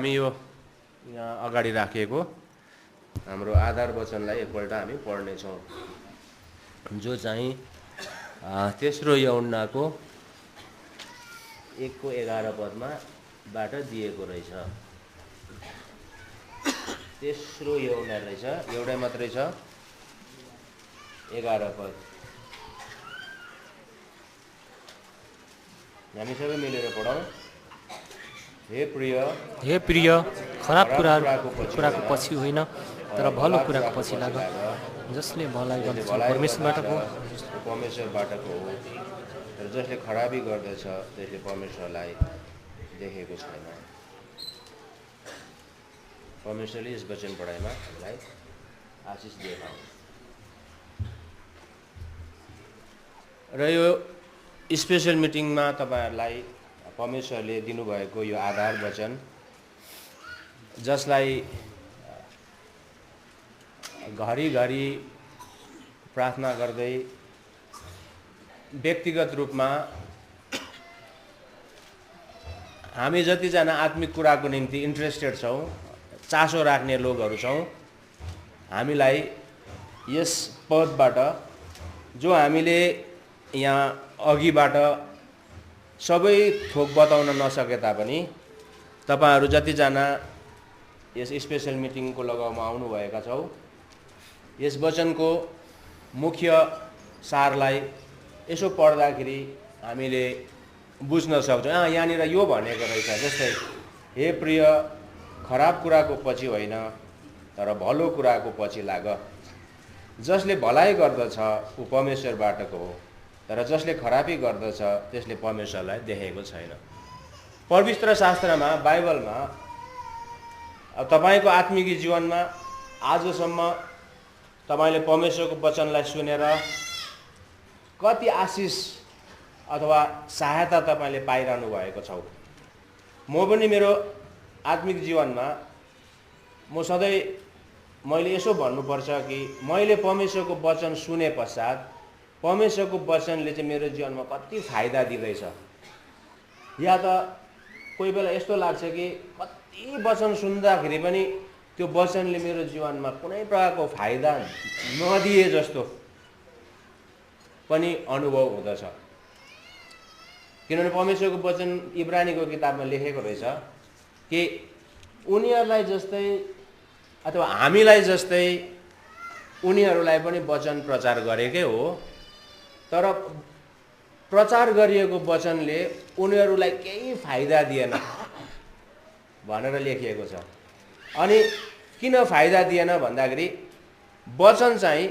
हामी यो यहाँ अगाडि राखिएको हाम्रो आधार वचनलाई एकपल्ट हामी पढ्नेछौँ, जो चाहिँ तेस्रो यूहन्नाको 1:11 पदमा बाट दिएको रहेछ। तेस्रो यूहन्ना रहेछ, एउटै मात्रै छ, 11 पद। हामी सबै मिलेर पढौँ। हे प्रिय, खराब कुराको पछि होइन, तर भलो कुराको पछि लाग, जसले भलाइ गर्दछ परमेश्वरबाटको हो, तर जसले खराबी गर्दछ त्यसले परमेश्वरलाई देखेको छैन। परमेश्वरले यस वचन पढाइमा हामीलाई आशिष दिएका हुन्। र यो स्पेसल मिटिङमा तपाईँहरूलाई परमेश्वरले दिनुभएको यो आधार वचन, जसलाई घरिघरि प्रार्थना गर्दै व्यक्तिगत रूपमा हामी जतिजना आत्मिक कुराको निम्ति इन्ट्रेस्टेड छौँ, चासो राख्ने लोकहरू छौँ, हामीलाई यस पदबाट, जो हामीले यहाँ अघिबाट सबै थोक बताउन नसके तापनि तपाईँहरू जतिजना यस स्पेसल मिटिङको लगाउमा आउनुभएका छौँ, यस वचनको मुख्य सारलाई यसो पढ्दाखेरि हामीले बुझ्न सक्छौँ। यहाँनिर यो भनेको रहेछ, जस्तै हे प्रिय, खराब कुराको पछि होइन, तर भलो कुराको पछि लाग, जसले भलाइ गर्दछ ऊ परमेश्वरबाटको हो, तर जसले खराबी गर्दछ त्यसले परमेश्वरलाई देखेको छैन। पवित्र शास्त्रमा, बाइबलमा तपाईँको आत्मिक जीवनमा आजसम्म तपाईँले परमेश्वरको वचनलाई सुनेर कति आशिष अथवा सहायता तपाईँले पाइरहनु भएको छ? म पनि मेरो आत्मिक जीवनमा म सधैँ मैले यसो भन्नुपर्छ कि मैले परमेश्वरको वचन सुने पश्चात परमेश्वरको वचनले चाहिँ मेरो जीवनमा कति फाइदा दिँदैछ। या त कोही बेला यस्तो लाग्छ कि कति वचन सुन्दाखेरि पनि त्यो वचनले मेरो जीवनमा कुनै प्रकारको फाइदा नदिए जस्तो पनि अनुभव हुँदछ। किनभने परमेश्वरको वचन इब्रानीको किताबमा लेखेको रहेछ कि उनीहरूलाई जस्तै अथवा हामीलाई जस्तै उनीहरूलाई पनि वचन प्रचार गरेकै हो, तर प्रचार गरिएको वचनले उनीहरूलाई केही फाइदा दिएन भनेर लेखिएको छ। अनि किन फाइदा दिएन भन्दाखेरि वचन चाहिँ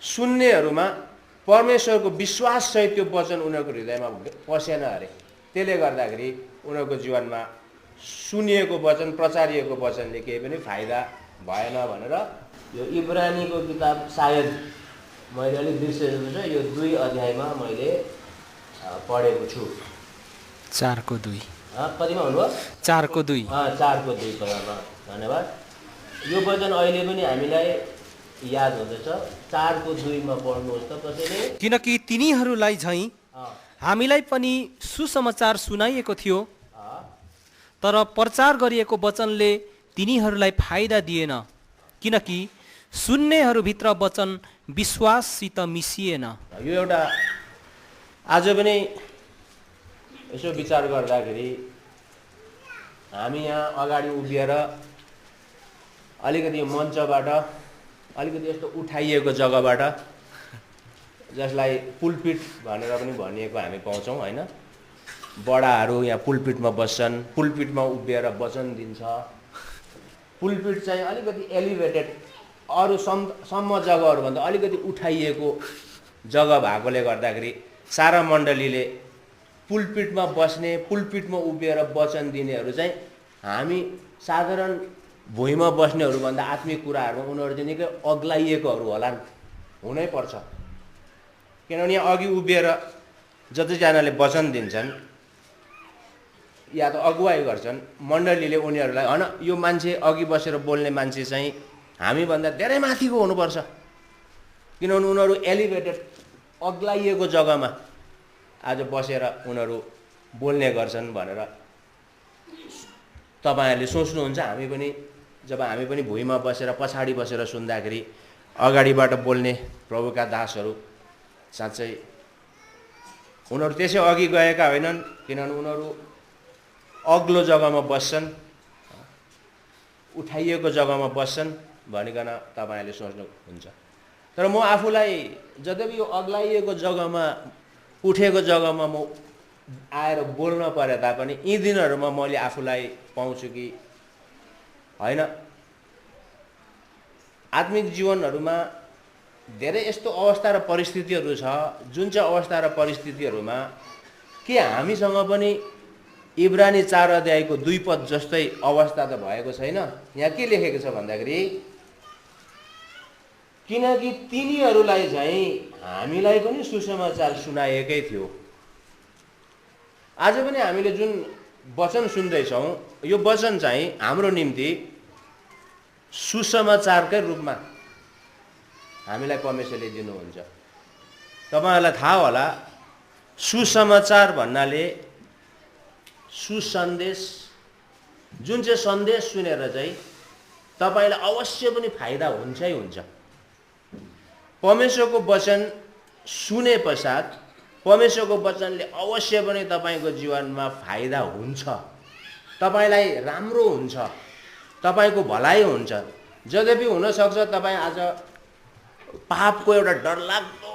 सुन्नेहरूमा परमेश्वरको विश्वाससहित त्यो वचन उनीहरूको हृदयमा पसेन अरे। त्यसले गर्दाखेरि उनीहरूको जीवनमा सुनिएको वचन, प्रचारिएको वचनले केही पनि फाइदा भएन भनेर यो इब्रानीको किताब, सायद मैले अलिक बिर्सेको छ, यो 2 अध्यायमा मैले पढेको छु। 4:2 कतिमा हुनुभयो? 4:2 4:2 पदमा। धन्यवाद। यो वचन अहिले पनि हामीलाई याद हुँदैछ। 4:2 मा पढ्नुहोस् त कसैले। किनकि तिनीहरूलाई झैँ हामीलाई पनि सुसमाचार सुनाइएको थियो, तर प्रचार गरिएको वचनले तिनीहरूलाई फाइदा दिएन, किनकि सुन्नेहरूभित्र वचन विश्वाससित मिसिएन। यो एउटा आज पनि यसो विचार गर्दाखेरि हामी यहाँ अगाडि उभिएर अलिकति मञ्चबाट, अलिकति यस्तो उठाइएको जग्गाबाट, जसलाई पुलपिट भनेर पनि भनिएको हामी पाउँछौँ होइन। बडाहरू यहाँ पुलपिटमा बस्छन्, पुलपिटमा उभिएर वचन दिन्छ। पुलपिट चाहिँ अलिकति एलिभेटेड, अरू सम्म जग्गाहरूभन्दा अलिकति उठाइएको जग्गा भएकोले गर्दाखेरि सारा मण्डलीले पुलपिटमा बस्ने, पुलपिटमा उभिएर वचन दिनेहरू चाहिँ हामी साधारण भुइँमा बस्नेहरूभन्दा आत्मिक कुराहरूमा उनीहरू चाहिँ निकै अग्लाइएकोहरू होला, हुनै पर्छ। किनभने यहाँ अघि उभिएर जतिजनाले वचन दिन्छन् या त अगुवाई गर्छन्, मण्डलीले उनीहरूलाई होइन यो मान्छे अघि बसेर बोल्ने मान्छे चाहिँ हामीभन्दा धेरै माथिको हुनुपर्छ, किनभने उनीहरू एलिभेटेड, अग्लाइएको जग्गामा आज बसेर उनीहरू बोल्ने गर्छन् भनेर तपाईँहरूले सोच्नुहुन्छ हामी पनि जब हामी पनि भुइँमा बसेर पछाडि बसेर सुन्दाखेरि अगाडिबाट बोल्ने प्रभुका दासहरू साँच्चै उनीहरू त्यसै अघि गएका होइनन्, किनभने उनीहरू अग्लो जग्गामा बस्छन्, उठाइएको जग्गामा बस्छन् भनिकन तपाईँहरूले सोच्नुहुन्छ। तर म आफूलाई जति यो अग्लाइएको जग्गामा उठेको जग्गामा म आएर बोल्न परे तापनि यी दिनहरूमा मैले आफूलाई पाउँछु कि होइन, आत्मिक जीवनहरूमा धेरै यस्तो अवस्था र परिस्थितिहरू छ जुन चाहिँ अवस्था र परिस्थितिहरूमा के हामीसँग पनि इब्रानी 4 अध्यायको 2 पद जस्तै अवस्था त भएको छैन। यहाँ के लेखेको छ भन्दाखेरि किनकि तिनीहरूलाई चाहिँ हामीलाई पनि सुसमाचार सुनाएकै थियो। आज पनि हामीले जुन वचन सुन्दैछौँ यो वचन चाहिँ हाम्रो निम्ति सुसमाचारकै रूपमा हामीलाई परमेश्वरले दिनुहुन्छ। तपाईँहरूलाई थाहा होला सुसमाचार भन्नाले सुसन्देश, जुन चाहिँ सन्देश सुनेर चाहिँ तपाईँलाई अवश्य पनि फाइदा हुन्छै हुन्छ। परमेश्वरको वचन सुने पश्चात परमेश्वरको वचनले अवश्य पनि तपाईँको जीवनमा फाइदा हुन्छ, तपाईँलाई राम्रो हुन्छ, तपाईँको भलाइ हुन्छ। यद्यपि हुनसक्छ तपाईँ आज पापको एउटा डरलाग्दो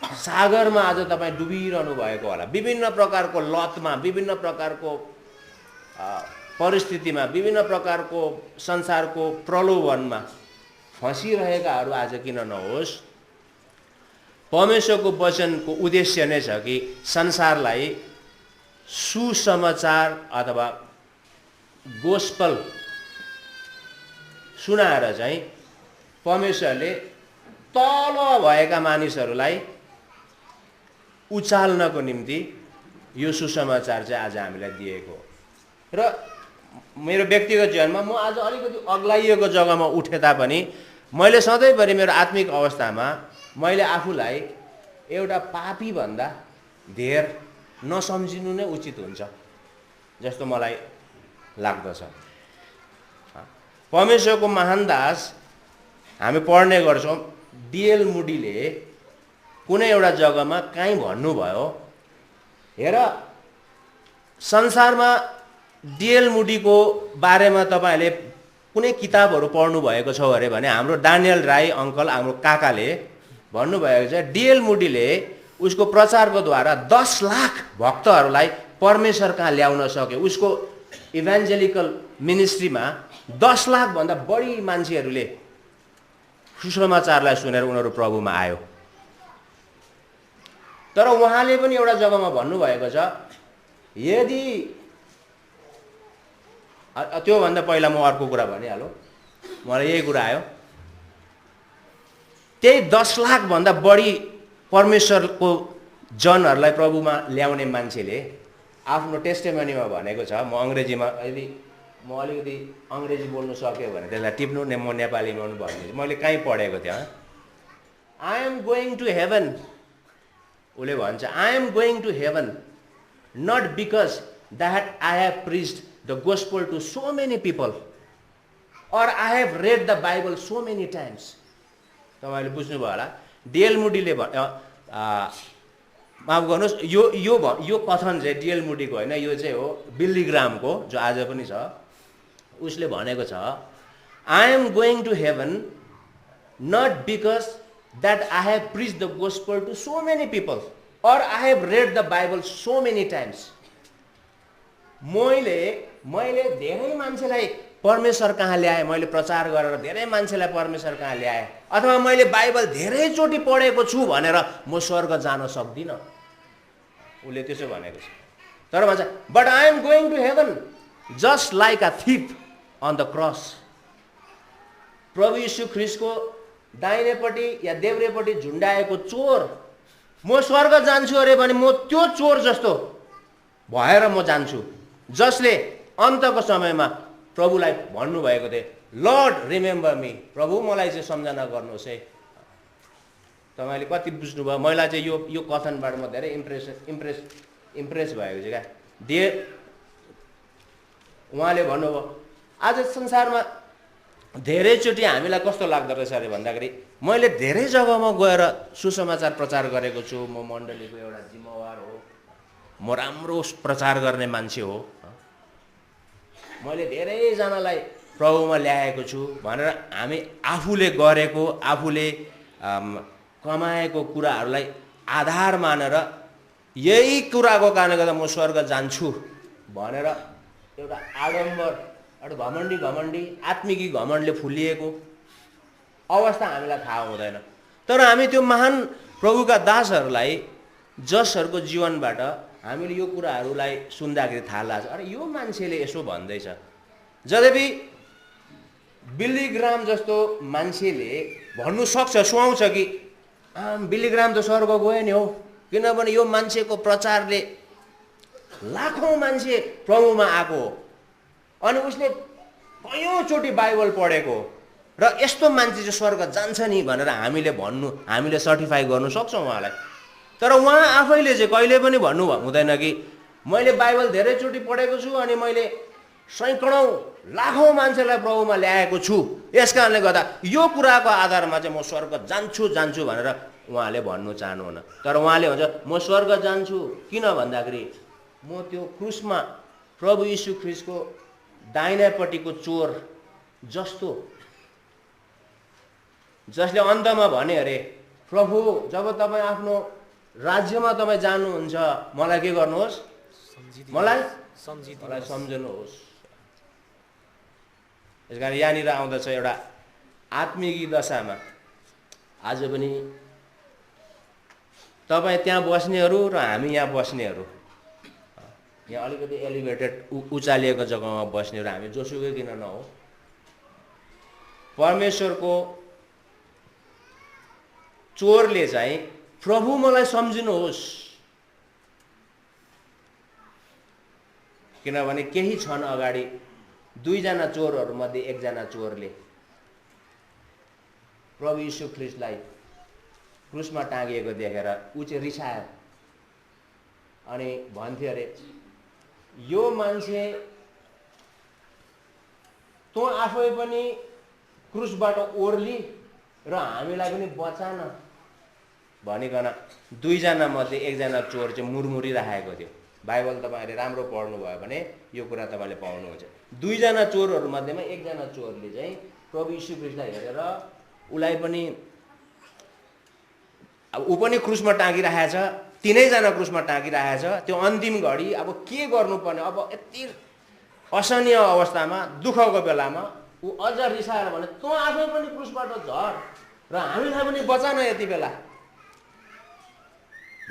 सागरमा आज तपाईँ डुबिरहनु भएको होला, विभिन्न प्रकारको लतमा, विभिन्न प्रकारको परिस्थितिमा, विभिन्न प्रकारको संसारको प्रलोभनमा फँसिरहेकाहरू आज किन नहोस्। परमेश्वरको वचनको उद्देश्य नै छ कि संसारलाई सुसमाचार अथवा गोस्पल सुनाएर चाहिँ परमेश्वरले तल भएका मानिसहरूलाई उचाल्नको निम्ति यो सुसमाचार चाहिँ आज हामीलाई दिएको हो। र मेरो व्यक्तिगत जीवनमा म आज अलिकति अग्लाइएको जग्गामा उठे तापनि मैले सधैँभरि मेरो आत्मिक अवस्थामा मैले आफूलाई एउटा पापी भन्दा धेर नसम्झिनु नै उचित हुन्छ जस्तो मलाई लाग्दछ। परमेश्वरको महान दास हामी पढ्ने गर्छौँ डिएल मुडीले कुनै एउटा जग्गामा काहीँ भन्नुभयो, हेर संसारमा डिएल मुडीको बारेमा तपाईँहरूले कुनै किताबहरू पढ्नु भएको छ अरे भने हाम्रो डानियल राई अङ्कल, हाम्रो काकाले भन्नुभएको छ डिएल मुडीले उसको प्रचारको द्वारा 10 लाख भक्तहरूलाई परमेश्वर कहाँ ल्याउन सक्यो। उसको इभान्जेलिकल मिनिस्ट्रीमा 10 लाख भन्दा बढी मान्छेहरूले सुसमाचारलाई सुनेर उनीहरू प्रभुमा आयो। तर उहाँले पनि एउटा जग्गामा भन्नुभएको छ, यदि त्योभन्दा पहिला म अर्को कुरा भनिहालौँ, मलाई यही कुरा आयो, त्यही 10 लाख भन्दा बढी परमेश्वरको जनहरूलाई प्रभुमा ल्याउने मान्छेले आफ्नो टेस्टिमनीमा भनेको छ, म अङ्ग्रेजीमा यदि म अलिकति अङ्ग्रेजी बोल्नु सक्यो भने त्यसलाई टिप्नु ने, म नेपालीमा पनि भन्छु। मैले कहीँ पढेको थिएँ, I am going to heaven, उसले भन्छ I am going to heaven not because that I have preached the gospel to so many people or I have read the Bible so many times. तपाईले बुझ्नुभयो होला। DL मुडीले माफ गर्नुहोस्, यो कथन चाहिँ डिएल मुडीको होइन, यो चाहिँ हो बिल्ली ग्रामको, जो आज पनि छ। उसले भनेको छ, I am going to heaven not because that I have preached the gospel to so many people or I have read the Bible so many times. मैले धेरै मान्छेलाई परमेश्वर कहाँ ल्याएँ, मैले प्रचार गरेर धेरै मान्छेलाई परमेश्वर कहाँ ल्याएँ, अथवा मैले बाइबल धेरैचोटि पढेको छु भनेर म स्वर्ग जान सक्दिनँ। उसले त्यसो भनेको छ। तर भन्छ but I am going to heaven just like a thief on the cross. प्रभु यीशु ख्रीष्टको दाहिनेपट्टि या देब्रेपट्टि झुन्डाएको चोर, म स्वर्ग जान्छु अरे भने म त्यो चोर जस्तो भएर म जान्छु, जसले अन्तको समयमा प्रभुलाई भन्नुभएको थिए, लर्ड रिमेम्बर मी, प्रभु मलाई चाहिँ सम्झना गर्नुहोस् है। तपाईँले कति बुझ्नुभयो? मलाई चाहिँ यो कथनबाट म धेरै इम्प्रेस भएको छु क्या। उहाँले भन्नुभयो आज संसारमा धेरैचोटि हामीलाई कस्तो लाग्दो रहेछ अरे भन्दाखेरि मैले धेरै जग्गामा गएर सुसमाचार प्रचार गरेको छु, म मण्डलीको एउटा जिम्मेवार हो, म राम्रो प्रचार गर्ने मान्छे हो, मैले धेरैजनालाई प्रभुमा ल्याएको छु भनेर हामी आफूले गरेको आफूले कमाएको कुराहरूलाई आधार मानेर यही कुराको कारणले गर्दा म स्वर्ग जान्छु भनेर एउटा आडम्बर एउटा घमण्डी आत्मिकी घमण्डले फुलिएको अवस्था हामीलाई थाहा हुँदैन। तर हामी त्यो महान प्रभुका दासहरूलाई जसहरूको जीवनबाट हामीले यो कुराहरूलाई सुन्दाखेरि थाहा लाग्छ, अरे यो मान्छेले यसो भन्दैछ। यद्यपि बिल्ली ग्राम जस्तो मान्छेले भन्नु सक्छ, सुहाउँछ कि बिल्ली ग्राम त स्वर्ग गयो नि हो, किनभने यो मान्छेको प्रचारले लाखौँ मान्छे प्रभुमा आएको हो अनि उसले कयौँचोटि बाइबल पढेको र यस्तो मान्छे चाहिँ स्वर्ग जान्छ नि भनेर हामीले सर्टिफाई गर्नु सक्छौँ उहाँलाई। तर उहाँ आफैले चाहिँ कहिले पनि भन्नु हुँदैन कि मैले बाइबल धेरैचोटि पढेको छु अनि मैले सैकडौँ लाखौँ मान्छेलाई प्रभुमा ल्याएको छु, यस कारणले गर्दा यो कुराको आधारमा चाहिँ म स्वर्ग जान्छु भनेर उहाँले भन्नु चाहनुहुन्न। तर उहाँले भन्छ म स्वर्ग जान्छु किन भन्दाखेरि म त्यो क्रुसमा प्रभु यीशु ख्रीष्टको दाहिनेपट्टिको चोर जस्तो, जसले अन्तमा भने अरे प्रभु जब तपाईँ आफ्नो राज्यमा तपाईँ जानुहुन्छ मलाई के गर्नुहोस्, मलाई सम्झनुहोस्। यस कारण यहाँनिर आउँदछ एउटा आत्मिकी दशामा आज पनि तपाईँ त्यहाँ बस्नेहरू र हामी यहाँ बस्नेहरू, यहाँ अलिकति एलिभेटेड उचालिएको जग्गामा बस्नेहरू हामी जोसुकै किन नहो, परमेश्वरको चोरले चाहिँ प्रभु मलाई सम्झिनुहोस्, किनभने केही क्षण अगाडि दुईजना चोरहरूमध्ये एकजना चोरले प्रभु यीशु ख्रीष्टलाई क्रुसमा टाँगिएको देखेर ऊ चाहिँ रिसायो अनि भन्थ्यो अरे यो मान्छे तँ आफै पनि क्रुसबाट ओर्ली र हामीलाई पनि बचान भनिकन दुईजना मध्ये एकजना चोर चाहिँ मुरमुरिराखेको थियो। बाइबल तपाईँहरूले राम्रो पढ्नुभयो भने यो कुरा तपाईँले पाउनुहुन्छ। दुईजना चोरहरू मध्येमा एकजना चोरले चाहिँ प्रभु यीशु ख्रीष्टलाई हेरेर उसलाई पनि ऊ पनि क्रुसमा टाँगिरहेछ, तीनैजना क्रुसमा टाँगिरहेछ। त्यो अन्तिम घडी अब के गर्नुपर्ने, अब यति असहनीय अवस्थामा दुःखको बेलामा ऊ अझ रिसाएर भने तँ आफै पनि क्रुसबाट झर र हामीलाई पनि बचान यति बेला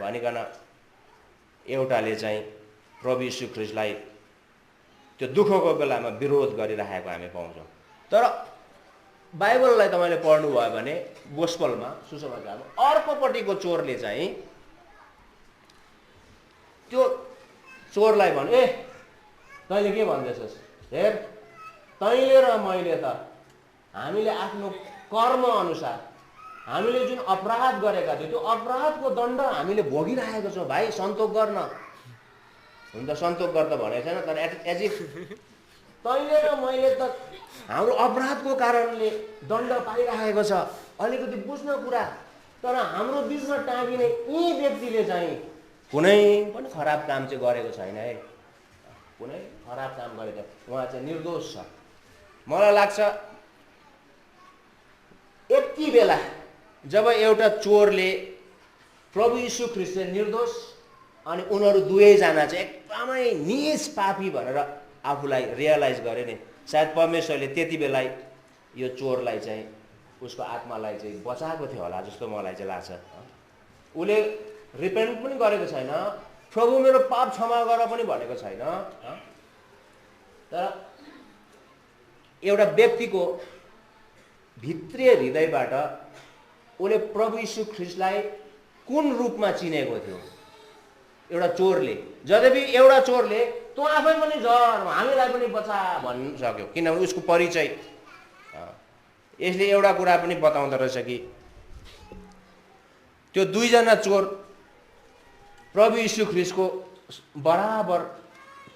भनिकन एउटाले चाहिँ प्रभु यीशु ख्रीष्टलाई त्यो दुःखको बेलामा विरोध गरिरहेको हामी पाउँछौँ। तर बाइबललाई तपाईँले पढ्नुभयो भने गोस्पलमा सुसमाचारमा अर्कोपट्टिको चोरले चाहिँ त्यो चोरलाई भन्यो, ए तैँले के भन्दैछस्, हेर तैँले र मैले त हामीले आफ्नो कर्म अनुसार हामीले जुन अपराध गरेका थियौँ त्यो अपराधको दण्ड हामीले भोगिरहेको छौँ भाइ, सन्तोक गर्न। हुन त सन्तोक गर्न भनेको छैन, तर एज इफ तैँले र मैले त हाम्रो अपराधको कारणले दण्ड पाइरहेको छ, अलिकति बुझ्न कुरा। तर हाम्रो बिचमा टाँगिने यी व्यक्तिले चाहिँ कुनै पनि खराब काम चाहिँ गरेको छैन है, कुनै खराब काम गरेको, उहाँ चाहिँ निर्दोष छ। मलाई लाग्छ यति बेला जब एउटा चोरले प्रभु यीशु ख्रीष्ट निर्दोष अनि उनीहरू दुवैजना चाहिँ एकदमै नीच पापी भनेर आफूलाई रियलाइज गरे नि, सायद परमेश्वरले त्यति बेला यो चोरलाई चाहिँ उसको आत्मालाई चाहिँ बचाएको थियो होला जस्तो मलाई चाहिँ लाग्छ। उसले रिपेन्ट पनि गरेको छैन, प्रभु मेरो पाप क्षमा गर पनि भनेको छैन। तर एउटा व्यक्तिको भित्रीय हृदयबाट उसले प्रभु यीशु ख्रीष्टलाई कुन रूपमा चिनेको थियो एउटा चोरले। यद्यपि एउटा चोरले तँ आफै पनि झर हामीलाई पनि बचा भन्न सक्यो, किनभने उसको परिचय यसले एउटा कुरा पनि बताउँदो रहेछ कि त्यो दुईजना चोर प्रभु यीशु ख्रीष्टको बराबर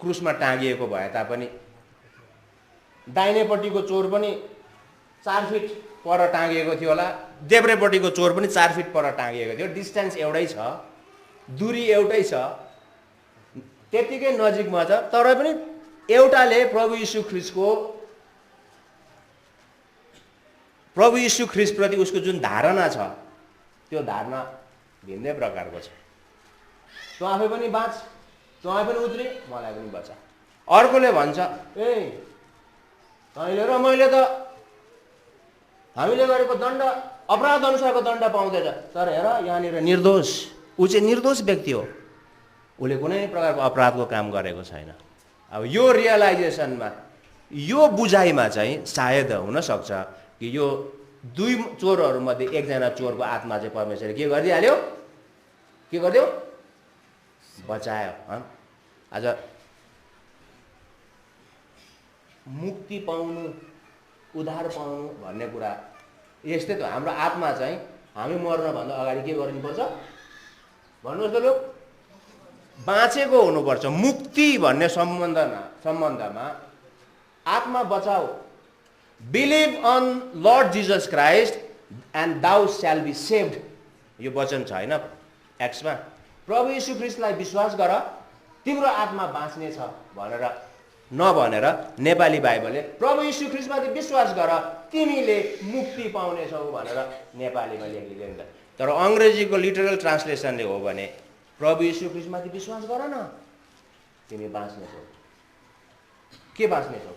क्रुसमा टाँगिएको भए तापनि दाहिनेपट्टिको चोर पनि 4 फिट पर टाँगिएको थियो होला, देब्रेपट्टिको चोर पनि 4 फिट पर टाँगिएको थियो। डिस्टेन्स एउटै छ, दूरी एउटै छ, त्यतिकै नजिकमा छ, तर पनि एउटाले प्रभु यीशु ख्रीष्टप्रति उसको जुन धारणा छ त्यो धारणा भिन्दै प्रकारको छ। तँ आफै पनि बाँच, तँ आफै पनि उत्रे, मलाई पनि बचा। अर्कोले भन्छ ए तैँले र मैले त हामीले गरेको दण्ड अपराध अनुसारको दण्ड पाउँदैछ, तर हेर यहाँनिर निर्दोष, ऊ चाहिँ निर्दोष व्यक्ति हो, उसले कुनै प्रकारको अपराधको काम गरेको छैन। अब यो रियलाइजेसनमा, यो बुझाइमा चाहिँ सायद हुनसक्छ कि यो 2 चोरहरूमध्ये एकजना चोरको आत्मा चाहिँ परमेश्वरले के गरिदिहाल्यो, के गरिदियो, बचायो। आज मुक्ति पाउनु, उद्धार पाउनु भन्ने कुरा यस्तै त। हाम्रो आत्मा चाहिँ हामी मर्नभन्दा अगाडि के गर्नुपर्छ भन्नुहोस् त लोक, बाँचेको हुनुपर्छ। मुक्ति भन्ने सम्बन्धमा आत्मा बचाऊ, believe on Lord Jesus Christ and thou shall be saved, यो वचन छ होइन एक्समा। प्रभु यीशु ख्रीष्टलाई विश्वास गर तिम्रो आत्मा बाँच्ने छ भनेर नभनेर नेपाली बाइबलले प्रभु यीशु ख्रीष्टमाथि विश्वास गर तिमीले मुक्ति पाउनेछौ भनेर नेपालीमा लेखिदिन्छ। तर अङ्ग्रेजीको लिटरल ट्रान्सलेसनले हो भने प्रभु यीशु ख्रीष्टमाथि विश्वास गर न तिमी बाँच्नेछौ। के बाँच्नेछौ?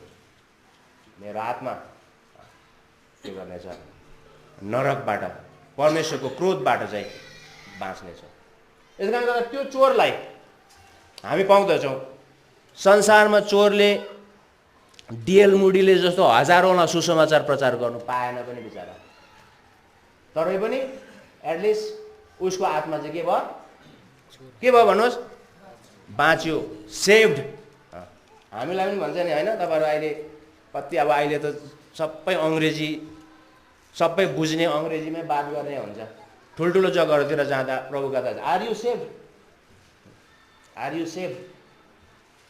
मेरो आत्मा के गर्नेछ? नरकबाट, परमेश्वरको क्रोधबाट चाहिँ बाँच्नेछौ। यस कारणले गर्दा त्यो चोरलाई हामी पाउँदछौँ। संसारमा चोरले डिएल मुडीले जस्तो हजारौँलाई सुसमाचार प्रचार गर्नु पाएन पनि बिचरा, तरै पनि एटलिस्ट उसको आत्मा चाहिँ के भयो भन्नुहोस्? बाँच्यो, सेभ्ड। हामीलाई पनि भन्छ नि होइन, तपाईँहरू अहिले कति अब अहिले त सबै अङ्ग्रेजी, सबै बुझ्ने, अङ्ग्रेजीमै बात गर्ने हुन्छ। ठुल्ठुलो जग्गाहरूतिर जाँदा प्रभुका दाजु are you saved, are you saved,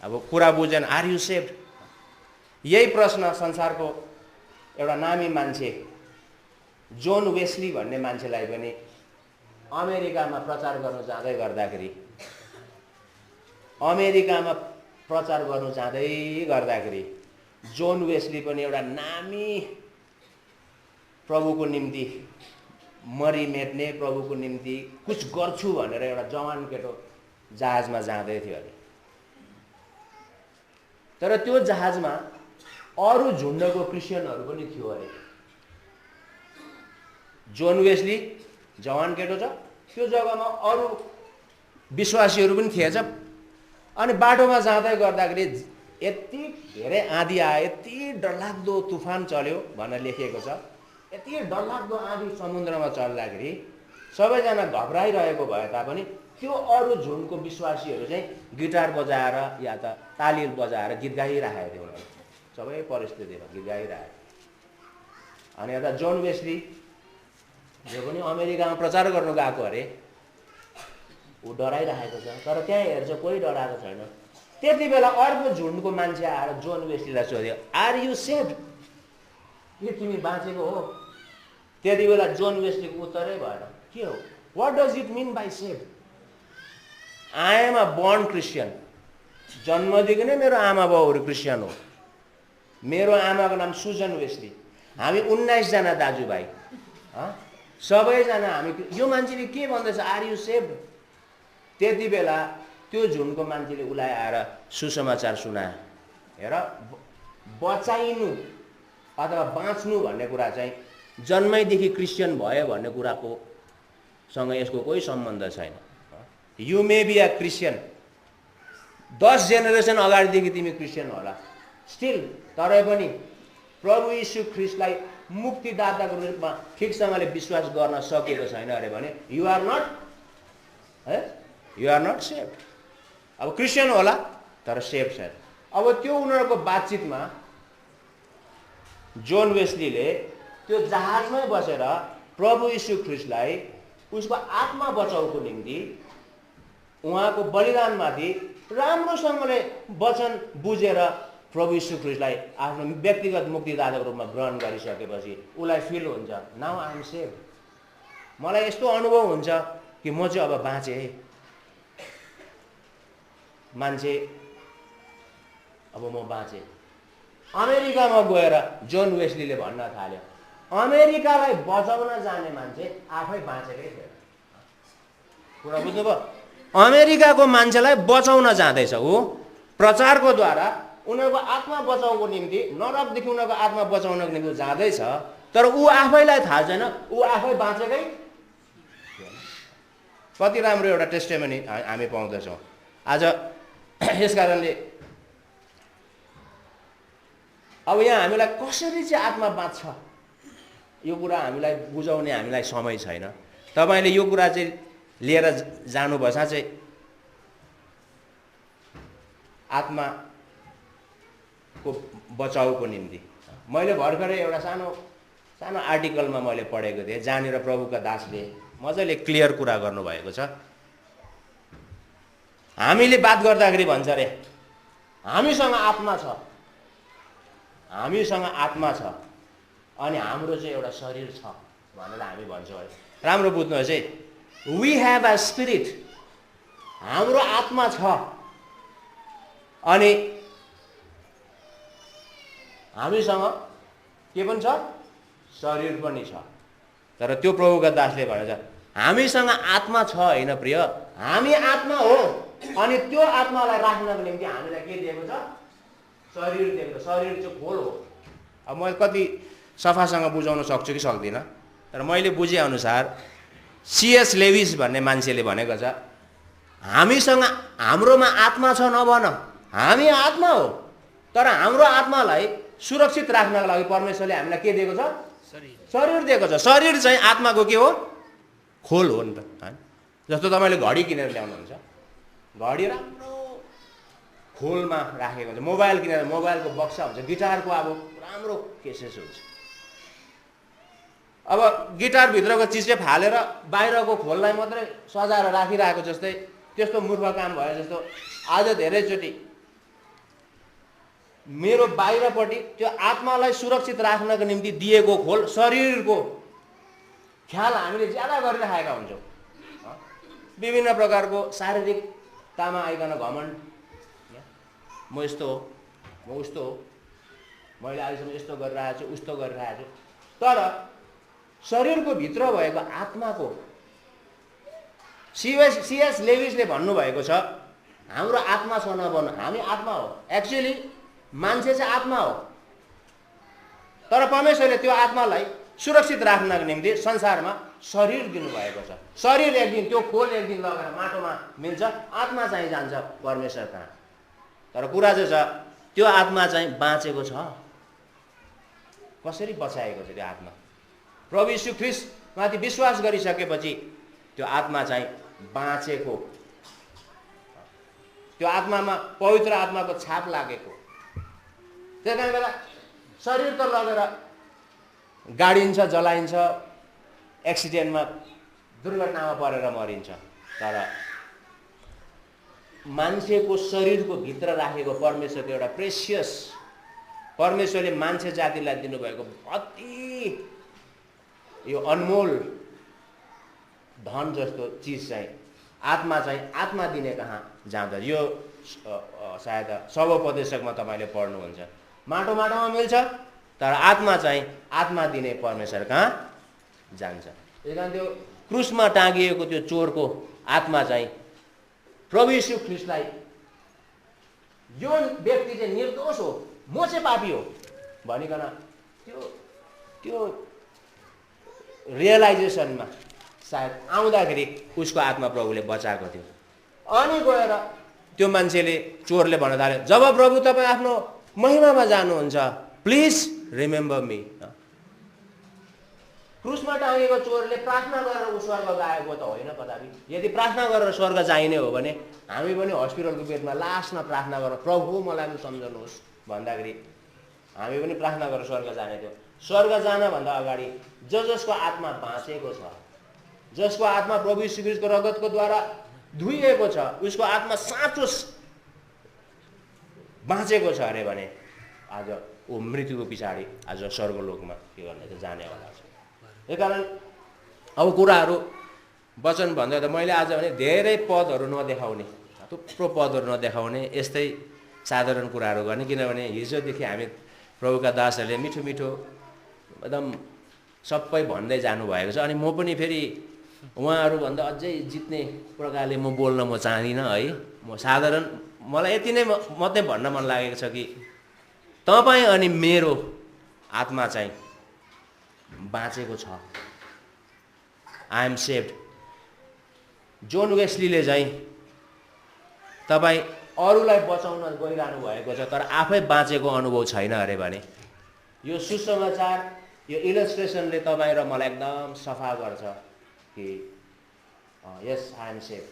अब कुरा बुझेन आर यु सेभ्ड। यही प्रश्न संसारको एउटा नामी मान्छे जोन वेस्ली भन्ने मान्छेलाई पनि अमेरिकामा प्रचार गर्नु जाँदै गर्दाखेरि जोन वेस्ली पनि एउटा नामी प्रभुको निम्ति मरिमेट्ने, प्रभुको निम्ति कुछ गर्छु भनेर एउटा जवान केटो जहाजमा जाँदै थियो अरे। तर त्यो जहाजमा अरू झुन्डको क्रिस्चियनहरू पनि थियो अरे। जोन वेस्ली जवान केटो छ, त्यो जग्गामा अरू विश्वासीहरू पनि थिएछ। अनि बाटोमा जाँदै गर्दाखेरि यति धेरै आँधी आयो, यति डरलाग्दो तुफान चल्यो भनेर लेखिएको छ। यति डरलाग्दो आँधी समुद्रमा चल्दाखेरि सबैजना घबराइरहेको भए तापनि त्यो अरू झुन्डको विश्वासीहरू चाहिँ गिटार बजाएर या त ताली बजाएर गीत गाइरहेको थियो। उनीहरू सबै परिस्थितिमा गीत गाइरहेको। अनि यता जोन वेस्ली जो पनि अमेरिकामा प्रचार गर्नु गएको अरे, ऊ डराइरहेको छ। तर त्यहाँ हेर्छ कोही डराएको छैन। त्यति बेला अर्को झुन्डको मान्छे आएर जोन वेस्लीलाई सोध्यो, आर यु सेभ्ड? के तिमी बाँचेको हो? त्यति बेला जोन वेस्लीको उत्तरै भएन। के हो? What does it mean by saved? I am a born Christian. जन्मदेखि नै मेरो आमा बाउहरू क्रिस्चियन हो। मेरो आमाको नाम सुजन वेस्ली। हामी 19 जना दाजुभाइ, सबैजना हामी। यो मान्छेले के भन्दैछ? Are you saved? त्यति बेला त्यो झुन्डको मान्छेले उसलाई आएर सुसमाचार सुनायो। हेर, बचाइनु अथवा बाँच्नु भन्ने कुरा चाहिँ जन्मैदेखि क्रिस्चियन भयो भन्ने कुराको सँग यसको कोही सम्बन्ध छैन। You may be a Christian, 10 generation अगाडिदेखि तिमी क्रिस्चियन होला स्टिल, तरै पनि प्रभु यीशु ख्रीष्टलाई मुक्तिदाताको रूपमा ठिकसँगले विश्वास गर्न सकेको छैन अरे भने यु आर नट सेभ्ड। अब क्रिस्चियन होला तर सेभ छैन। अब त्यो उनीहरूको बातचितमा जोन वेस्लीले त्यो जहाजमै बसेर प्रभु यीशु ख्रीष्टलाई उसको आत्मा बचाउको निम्ति उहाँको बलिदानमाथि राम्रोसँगले वचन बुझेर प्रभु यीशु ख्रीष्टलाई आफ्नो व्यक्तिगत मुक्तिदाताको रूपमा ग्रहण गरिसकेपछि उसलाई फिल हुन्छ नाउ आई एम सेभ। मलाई यस्तो अनुभव हुन्छ कि म चाहिँ अब बाँचेँ है। मान्छे अब म बाँचेँ। अमेरिकामा गएर जोन वेस्लीले भन्न थाल्यो अमेरिकालाई बचाउन जाने मान्छे आफै बाँचेकै थिएन। कुरा बुझ्नुभयो? अमेरिकाको मान्छेलाई बचाउन जाँदैछ ऊ प्रचारको द्वारा उनीहरूको आत्मा बचाउनको निम्ति, नरकदेखि उनीहरूको आत्मा बचाउनको निम्ति जाँदैछ, तर ऊ आफैलाई थाहा छैन ऊ आफै बाँचेकै। कति राम्रो एउटा टेस्टिमनी हामी पाउँदछौँ आज। यस कारणले अब यहाँ हामीलाई कसरी चाहिँ आत्मा बाँच्छ यो कुरा हामीलाई बुझाउने हामीलाई समय छैन। तपाईँले यो कुरा चाहिँ लिएर जानुभएछ चाहिँ आत्माको बचाउको निम्ति। मैले भर्खरै एउटा सानो सानो आर्टिकलमा मैले पढेको थिएँ जहाँनिर प्रभुका दासले मजाले क्लियर कुरा गर्नुभएको छ। हामीले बात गर्दाखेरि भन्छ अरे हामीसँग आत्मा छ, हामीसँग आत्मा छ अनि हाम्रो चाहिँ एउटा शरीर छ भनेर हामी भन्छौँ अरे। राम्रो बुझ्नुहोस् है, वी हेभ अ स्पिरिट, हाम्रो आत्मा छ अनि हामीसँग के पनि छ, शरीर पनि छ। तर त्यो प्रभुका दासले भनेछ हामीसँग आत्मा छ होइन प्रिय, हामी आत्मा हो अनि त्यो आत्मालाई राख्नको निम्ति हामीलाई के दिएको छ, शरीर दिएको छ। शरीर चाहिँ खोल हो। अब म कति सफासँग बुझाउन सक्छु कि सक्दिनँ, तर मैले बुझेअनुसार सीएस लेविस भन्ने मान्छेले भनेको छ हामीसँग हाम्रोमा आत्मा छ नभन, हामी आत्मा हो तर हाम्रो आत्मालाई सुरक्षित राख्नको लागि परमेश्वरले हामीलाई के दिएको छ, शरीर दिएको छ। शरीर चाहिँ आत्माको के हो, खोल हो नि त। जस्तो तपाईँले घडी किनेर ल्याउनुहुन्छ, घडी राम्रो खोलमा राखेको हुन्छ। मोबाइल किनेर मोबाइलको बक्सा हुन्छ, गिटारको अब राम्रो केसेस हुन्छ। अब गिटारभित्रको चिज चाहिँ फालेर बाहिरको खोललाई मात्रै सजाएर राखिरहेको जस्तै त्यस्तो मूर्ख काम भयो जस्तो आज धेरैचोटि मेरो बाहिरपट्टि त्यो आत्मालाई सुरक्षित राख्नको निम्ति दिएको खोल शरीरको ख्याल हामीले ज्यादा गरिराखेका हुन्छौँ। विभिन्न प्रकारको शारीरिकतामा आइकन घमण्ड, म यस्तो हो, म उस्तो हो, मैले अहिलेसम्म यस्तो गरिरहेको छु उस्तो गरिरहेको छु। तर शरीरको भित्र भएको आत्माको सीएस लेविसले भन्नुभएको छ हाम्रो आत्मा छ नभन, हामी आत्मा हो। एक्चुअली मान्छे चाहिँ आत्मा हो तर परमेश्वरले त्यो आत्मालाई सुरक्षित राख्नको निम्ति संसारमा शरीर दिनुभएको छ। शरीर एक दिन त्यो खोल एक दिन लगेर माटोमा मिल्छ, आत्मा चाहिँ जान्छ परमेश्वर कहाँ। तर कुरा चाहिँ छ त्यो आत्मा चाहिँ बाँचेको छ। कसरी बचाएको छ त्यो आत्मा? प्रभु यीशु ख्रीष्टमाथि विश्वास गरिसकेपछि त्यो आत्मा चाहिँ बाँचेको, त्यो आत्मामा पवित्र आत्माको छाप लागेको। त्यही कारण बेला शरीर त लगेर गाडिन्छ, जलाइन्छ, एक्सिडेन्टमा दुर्घटनामा परेर मरिन्छ, तर मान्छेको शरीरको भित्र राखेको परमेश्वरको एउटा प्रेसियस, परमेश्वरले मान्छे जातिलाई दिनुभएको अति यो अनमोल धन जस्तो चिज चाहिँ आत्मा चाहिँ आत्मा दिने कहाँ जाँदा। यो सायद सर्वोपदेशकमा तपाईँले पढ्नुहुन्छ। माटो माटोमा मिल्छ तर आत्मा चाहिँ आत्मा दिने परमेश्वर कहाँ जान्छ। त्यही कारण त्यो क्रुसमा टाँगिएको त्यो चोरको आत्मा चाहिँ प्रभु यीशु ख्रीष्टलाई यो व्यक्ति चाहिँ निर्दोष हो, म चाहिँ पापी हो भनिकन त्यो रियलाइजेसनमा सायद आउँदाखेरि उसको आत्मा प्रभुले बचाएको थियो। अनि गएर त्यो मान्छेले, चोरले भन्न थाल्यो जब प्रभु तपाईँ आफ्नो महिमामा जानुहुन्छ प्लिज रिमेम्बर मी। क्रुसमा टाँगेको चोरले प्रार्थना गरेर ऊ स्वर्ग गएको त होइन कदापि। यदि प्रार्थना गरेर स्वर्ग जाइने हो भने हामी पनि हस्पिटलको बेडमा लास्टमा प्रार्थना गरेर प्रभु मलाई पनि सम्झाउनुहोस् भन्दाखेरि हामी पनि प्रार्थना गरेर स्वर्ग जाने थियो। स्वर्ग जानभन्दा अगाडि जसको आत्मा बाँचेको छ, जसको आत्मा प्रभु यीशु ख्रीष्टको रगतको द्वारा धुइएको छ, उसको आत्मा साँचो बाँचेको छ अरे भने आज ऊ मृत्युको पछाडि आज स्वर्गलोकमा के गर्ने त जानेवाला छ। त्यही कारण अब कुराहरू वचन भन्दा त मैले आज भने धेरै पदहरू नदेखाउने, थुप्रो पदहरू नदेखाउने, यस्तै साधारण कुराहरू गर्ने। किनभने हिजोदेखि हामी प्रभुका दासहरूले मिठो मिठो एकदम सबै भन्दै जानुभएको छ। अनि म पनि फेरि उहाँहरूभन्दा अझै जित्ने प्रकारले म बोल्न म चाहदिनँ है। म साधारण, मलाई यति नै मात्रै भन्न मन लागेको छ कि तपाईँ अनि मेरो आत्मा चाहिँ बाँचेको छ। I am saved. जोन वेस्लीले चाहिँ तपाईँ अरूलाई बचाउन गइरहनु भएको छ तर आफै बाँचेको अनुभव छैन अरे भने यो सुसमाचार, यो इलस्ट्रेसनले तपाईँ र मलाई एकदम सफा गर्छ कि यस आई एम सेभ।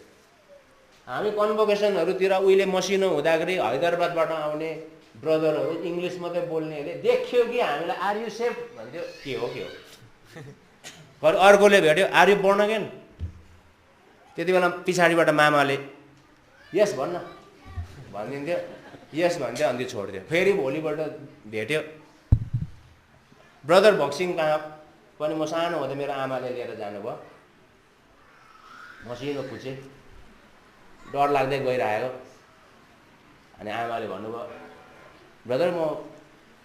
हामी कन्भोकेसनहरूतिर उहिले मसिनो हुँदाखेरि हैदराबादबाट आउने ब्रदरहरू इङ्ग्लिस मात्रै बोल्नेहरूले देख्यो कि हामीलाई आर यु सेभ भन्थ्यो, के हो अर्कोले भेट्यो आर यु बोर्न अगेन, त्यति बेला पछाडिबाट मामाले यस भन्न भनिदिन्थ्यो, यस भन्थ्यो, अन्त छोडिदियो। फेरि भोलिपल्ट भेट्यो ब्रदर भक्सिङ कहाँ पनि म सानो हुँदा मेरो आमाले लिएर जानुभयो, मसिनो पुछे डर लाग्दै गइरहेको। अनि आमाले भन्नुभयो ब्रदर म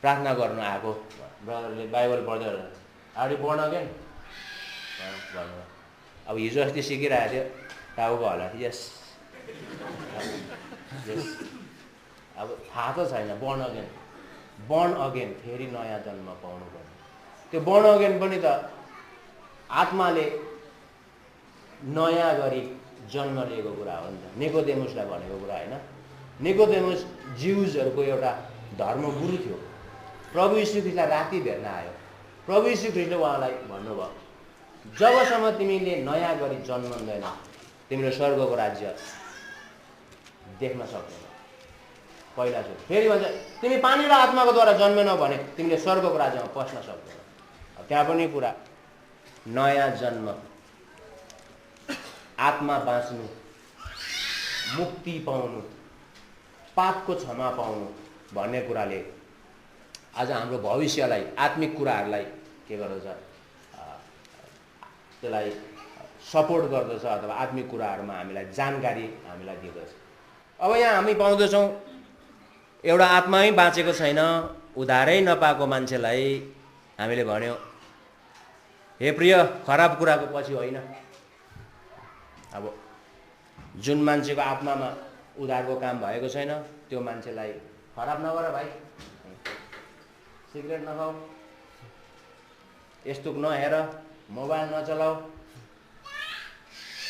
प्रार्थना गर्नु आएको। ब्रदरले बाइबल पढ्दै आर यु बोर्न अगेन भन्नुभयो। अब हिजो अस्ति सिकिरहेको थियो टाउको होला, यस यस। अब थाहा त छैन बर्न अगेन फेरि नयाँ जन्म पाउनु पर्ने। त्यो बर्न अगेन पनि त आत्माले नयाँ गरी जन्म लिएको कुरा हो नि त। निकोदेमुसलाई भनेको कुरा होइन। निकोदेमुस ज्युजहरूको एउटा धर्मगुरु थियो। प्रभु यीशु ख्रीष्टलाई राति भेट्न आयो। प्रभु यीशु ख्रीष्टले उहाँलाई भन्नुभयो जबसम्म तिमीले नयाँ गरी जन्मँदैन तिमीले स्वर्गको राज्य देख्न सक्दैन। पहिला चाहिँ फेरि भन्छ तिमी पानी र आत्माको द्वारा जन्मेनौ भने तिमीले स्वर्गको राज्यमा पस्न सक्दैन। त्यहाँ पनि कुरा नयाँ जन्म, आत्मा बाँच्नु, मुक्ति पाउनु, पापको क्षमा पाउनु भन्ने कुराले आज हाम्रो भविष्यलाई, आत्मिक कुराहरूलाई के गर्दछ, त्यसलाई सपोर्ट गर्दछ अथवा आत्मिक कुराहरूमा हामीलाई जानकारी हामीलाई दिँदछ। अब यहाँ हामी पाउँदछौँ एउटा आत्मै बाँचेको छैन, उद्धारै नपाएको मान्छेलाई हामीले भन्यो हे प्रिय खराब कुराको पछि होइन। अब जुन मान्छेको आत्मामा उद्धारको काम भएको छैन त्यो मान्छेलाई खराब नगर भाइ, सिगरेट नखाऊ, यस्तो नहेर, मोबाइल नचलाऊ,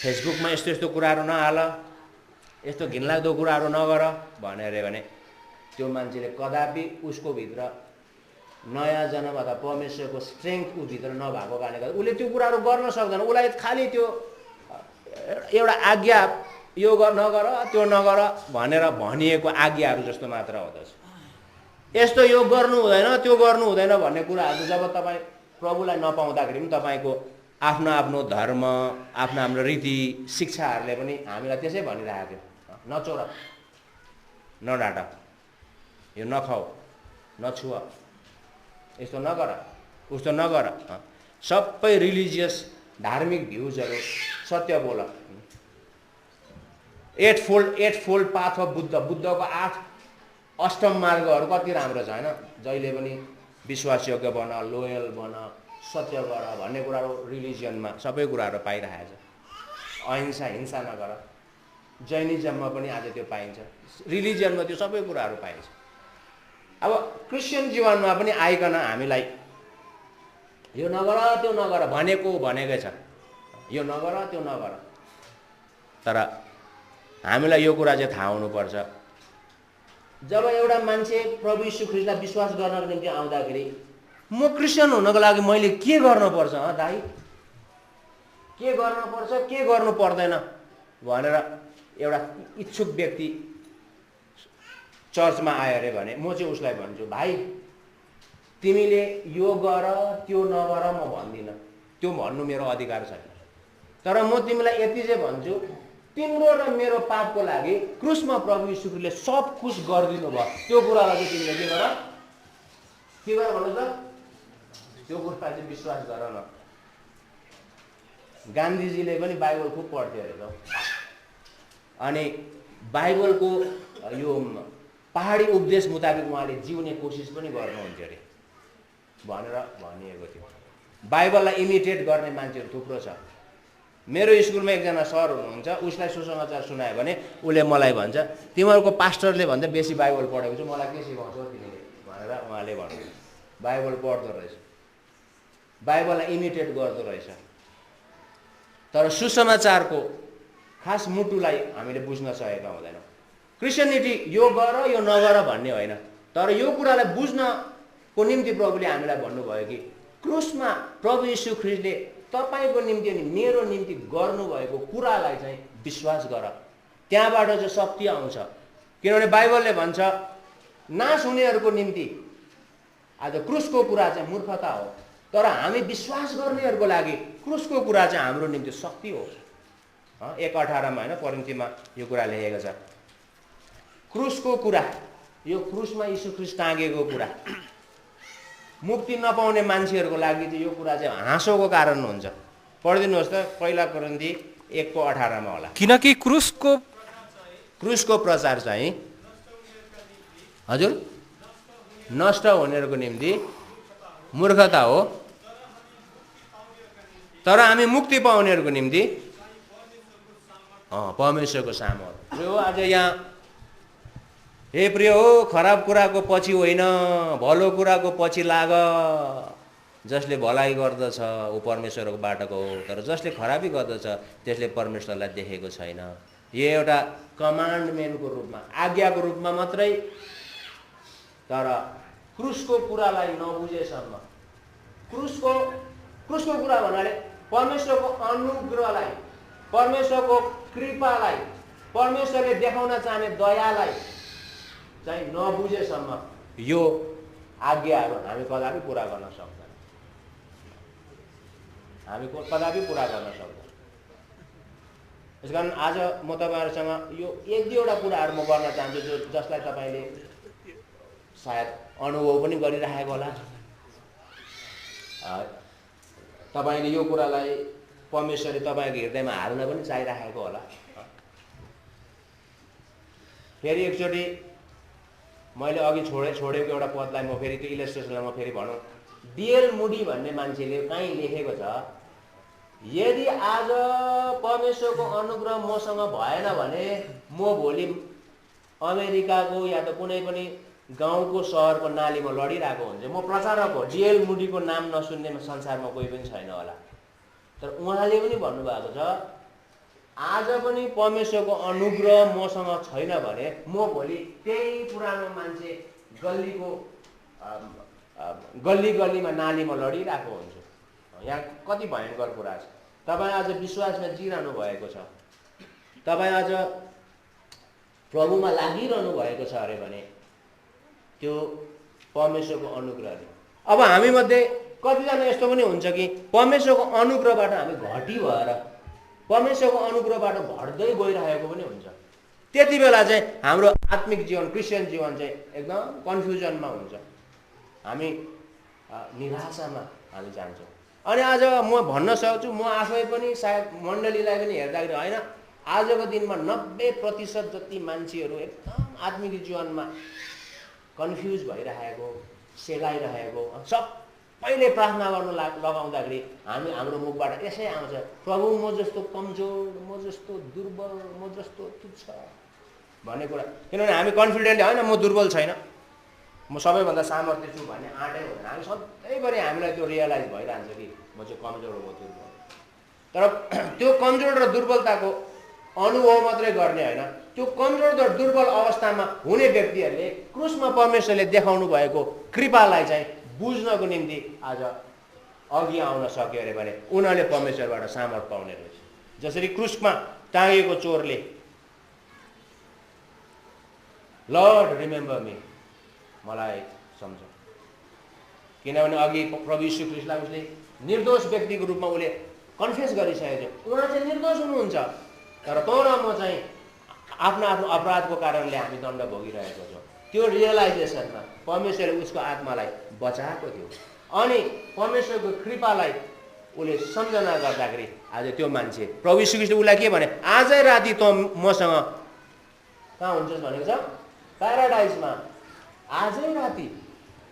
फेसबुकमा यस्तो यस्तो कुराहरू नहाल, यस्तो घिनलाग्दो कुराहरू नगर भनेर भने त्यो मान्छेले कदापि उसको भित्र नयाँ जन्म अथवा परमेश्वरको स्ट्रेङ्थ उभित्र नभएको कारणले गर्दा उसले त्यो कुराहरू गर्न सक्दैन। उसलाई खालि त्यो एउटा आज्ञा यो नगर त्यो नगर भनेर भनिएको आज्ञाहरू जस्तो मात्र हुँदछ। यस्तो यो गर्नु हुँदैन त्यो गर्नु हुँदैन भन्ने कुराहरू जब तपाईँ प्रभुलाई नपाउँदाखेरि पनि तपाईँको आफ्नो आफ्नो धर्म, आफ्नो आफ्नो रीति शिक्षाहरूले पनि हामीलाई त्यसै भनिरहेको थियो नचोर, नडाट, यो नखाऊ, नछुव, यस्तो नगर, उस्तो नगर। सबै रिलिजियस धार्मिक भ्युजहरू सत्य बोल। Eightfold path of Buddha, बुद्धको 8 अष्टम मार्गहरू कति राम्रो छ होइन। जहिले पनि विश्वासयोग्य बन, लोयल बन, सत्य गर भन्ने कुराहरू रिलिजियनमा सबै कुराहरू पाइरहेको छ। अहिंसा, हिंसा नगर। जैनिज्ममा पनि आज त्यो पाइन्छ, रिलिजियनमा त्यो सबै कुराहरू पाइन्छ। अब क्रिस्चियन जीवनमा पनि आइकन हामीलाई यो नगर त्यो नगर भनेकै छ, यो नगर त्यो नगर। तर हामीलाई यो कुरा चाहिँ थाहा हुनुपर्छ जब एउटा मान्छे प्रभु यीशु ख्रीष्टलाई विश्वास गर्नको निम्ति आउँदाखेरि म क्रिस्चियन हुनको लागि मैले के गर्नुपर्छ दाइ, के गर्नुपर्छ के गर्नु पर्दैन भनेर एउटा इच्छुक व्यक्ति चर्चमा आयो अरे भने म चाहिँ उसलाई भन्छु भाइ तिमीले यो गर त्यो नगर म भन्दिनँ, त्यो भन्नु मेरो अधिकार छैन। तर म तिमीलाई यति चाहिँ भन्छु तिम्रो र मेरो पापको लागि क्रुसमा प्रभु यीशुले सब कुछ गरिदिनु भयो, त्यो कुरालाई चाहिँ तिमीले के गर के गर भन्नुहोस् त, त्यो कुरा चाहिँ विश्वास गर न। गान्धीजीले पनि बाइबल खुब पढ्थ्यो अरे त, अनि बाइबलको यो पहाडी उपदेश मुताबिक उहाँले जिउने कोसिस पनि गर्नुहुन्थ्यो अरे भनेर भनिएको थियो। बाइबललाई इमिटेट गर्ने मान्छेहरू थुप्रो छ। मेरो स्कुलमा एकजना सर हुनुहुन्छ, उसलाई सुसमाचार सुनायो भने उसले मलाई भन्छ, तिमीहरूको पास्टरले भन्दा बेसी बाइबल पढेको छु, मलाई के सिकाउँछौ तिमीले भनेर उहाँले भन्नुहुन्छ। बाइबल पढ्दो रहेछ, बाइबललाई इमिटेट गर्दो रहेछ। तर सुसमाचारको खास मुटुलाई हामीले बुझ्न सकेका हुँदैनौँ। क्रिस्चियनिटी यो गर यो नगर भन्ने होइन, तर यो कुरालाई बुझ्नको निम्ति प्रभुले हामीलाई भन्नुभयो कि क्रुसमा प्रभु यीशु ख्रीष्टले तपाईँको निम्ति अनि मेरो निम्ति गर्नुभएको कुरालाई चाहिँ विश्वास गर, त्यहाँबाट चाहिँ शक्ति आउँछ। किनभने बाइबलले भन्छ नाश हुनेहरूको निम्ति आज क्रुसको कुरा चाहिँ मूर्खता हो, तर हामी विश्वास गर्नेहरूको लागि क्रुसको कुरा चाहिँ हाम्रो निम्ति शक्ति हो। 1:18 होइन कोरिन्थीमा यो कुरा लेखेको छ। क्रुसको कुरा, यो क्रुसमा यीशु ख्रीष्ट टाँगेको कुरा मुक्ति नपाउने मान्छेहरूको लागि चाहिँ यो कुरा चाहिँ हाँसोको कारण हुन्छ। पढिदिनुहोस् त, पहिला कोरिन्थी 1:18 होला। किनकि क्रुसको प्रचार चाहिँ हजुर नष्ट हुनेहरूको निम्ति मूर्खता हो, तर हामी मुक्ति पाउनेहरूको निम्ति परमेश्वरको सामर्थ हो। आज यहाँ हे प्रिय हो, खराब कुराको पछि होइन, भलो कुराको पछि लाग। जसले भलाइ गर्दछ ऊ परमेश्वरको बाटोको हो, तर जसले खराबी गर्दछ त्यसले परमेश्वरलाई देखेको छैन। यो एउटा कमान्डमेन्टको रूपमा, आज्ञाको रूपमा मात्रै, तर क्रुसको कुरालाई नबुझेसम्म, क्रुसको कुरा भन्नाले परमेश्वरको अनुग्रहलाई, परमेश्वरको कृपालाई, परमेश्वरले देखाउन चाहने दयालाई चाहिँ नबुझेसम्म यो आज्ञाहरू हामी कदापि पुरा गर्न सक्दैन। हामी कदापि पुरा गर्न सक्दैन। यसकारण आज म तपाईँहरूसँग यो 1-2वटा कुराहरू म गर्न चाहन्छु जसलाई तपाईँले सायद अनुभव पनि गरिरहेको होला। तपाईँले यो कुरालाई परमेश्वरले तपाईँको हृदयमा हाल्न पनि चाहिरहेको होला। फेरि एकचोटि मैले अघि छोडेको एउटा पदलाई म फेरि त्यो इलस्ट्रेसनलाई म फेरि भनौँ। डिएल मुडी भन्ने मान्छेले कहीँ लेखेको छ, यदि आज परमेश्वरको अनुग्रह मसँग भएन भने म भोलि अमेरिकाको या त कुनै पनि गाउँको सहरको नालीमा लडिरहेको हुन्छ। म प्रचारक हो, डिएल मुडीको नाम नसुन्ने संसारमा कोही पनि छैन होला। तर उहाँले पनि भन्नुभएको छ, आज पनि परमेश्वरको अनुग्रह मसँग छैन भने म भोलि त्यही पुरानो मान्छे गल्लीमा नालीमा लडिरहेको हुन्छु। यहाँ कति भयङ्कर कुरा छ। तपाईँ आज विश्वासमा जिरहनु भएको छ, तपाईँ आज प्रभुमा लागिरहनु भएको छ अरे भने त्यो परमेश्वरको अनुग्रहले। अब हामी मध्ये कतिजना यस्तो पनि हुन्छ कि परमेश्वरको अनुग्रहबाट हामी घटी भएर परमेश्वरको अनुग्रहबाट घट्दै गइरहेको पनि हुन्छ। त्यति बेला चाहिँ हाम्रो आत्मिक जीवन, क्रिस्चियन जीवन चाहिँ एकदम कन्फ्युजनमा हुन्छ। हामी निराशामा हामी जान्छौँ। अनि आज म भन्न सक्छु, म आफै पनि सायद मण्डलीलाई पनि हेर्दाखेरि होइन, आजको दिनमा 90% जति मान्छेहरू एकदम आत्मिक जीवनमा कन्फ्युज भइरहेको, सेलाइरहेको, सबैले प्रार्थना गर्न लगाउँदाखेरि हाम्रो मुखबाट यसै आउँछ, प्रभु म जस्तो कमजोर, म जस्तो दुर्बल, म जस्तो तुच्छ भन्ने कुरा। किनभने हामी कन्फिडेन्ट होइन, म दुर्बल छैन, म सबैभन्दा सामर्थ्य छु भन्ने आँटै हुँदैन। हामी सधैँभरि हामीलाई त्यो रियलाइज भइरहन्छ कि म चाहिँ कमजोर हो, म दुर्बल। तर त्यो कमजोर र दुर्बलताको अनुभव मात्रै गर्ने होइन, त्यो कमजोर र दुर्बल अवस्थामा हुने व्यक्तिहरूले क्रुसमा परमेश्वरले देखाउनु भएको कृपालाई चाहिँ बुझ्नको निम्ति आज अघि आउन सक्यो अरे भने उनीहरूले परमेश्वरबाट सामर्थ पाउने रहेछ। जसरी क्रुसमा टाँगेको चोरले लर्ड रिमेम्बर मी, मलाई सम्झ, किनभने अघि प्रभु यीशु ख्रीष्टलाई उसले निर्दोष व्यक्तिको रूपमा उसले कन्फेस गरिसकेको थियो। उहाँ चाहिँ निर्दोष हुनुहुन्छ, तर तँ र म चाहिँ आफ्नो अपराधको कारणले हामी दण्ड भोगिरहेको छौँ। त्यो रियलाइजेसनमा परमेश्वरले उसको आत्मालाई बचाएको थियो। अनि परमेश्वरको कृपालाई उसले सम्झना गर्दाखेरि आज त्यो मान्छे प्रभु यीशु ख्रीष्टले उसलाई के भने, आजै राति त मसँग कहाँ हुन्छस् भनेको छ, प्याराडाइजमा आजै राति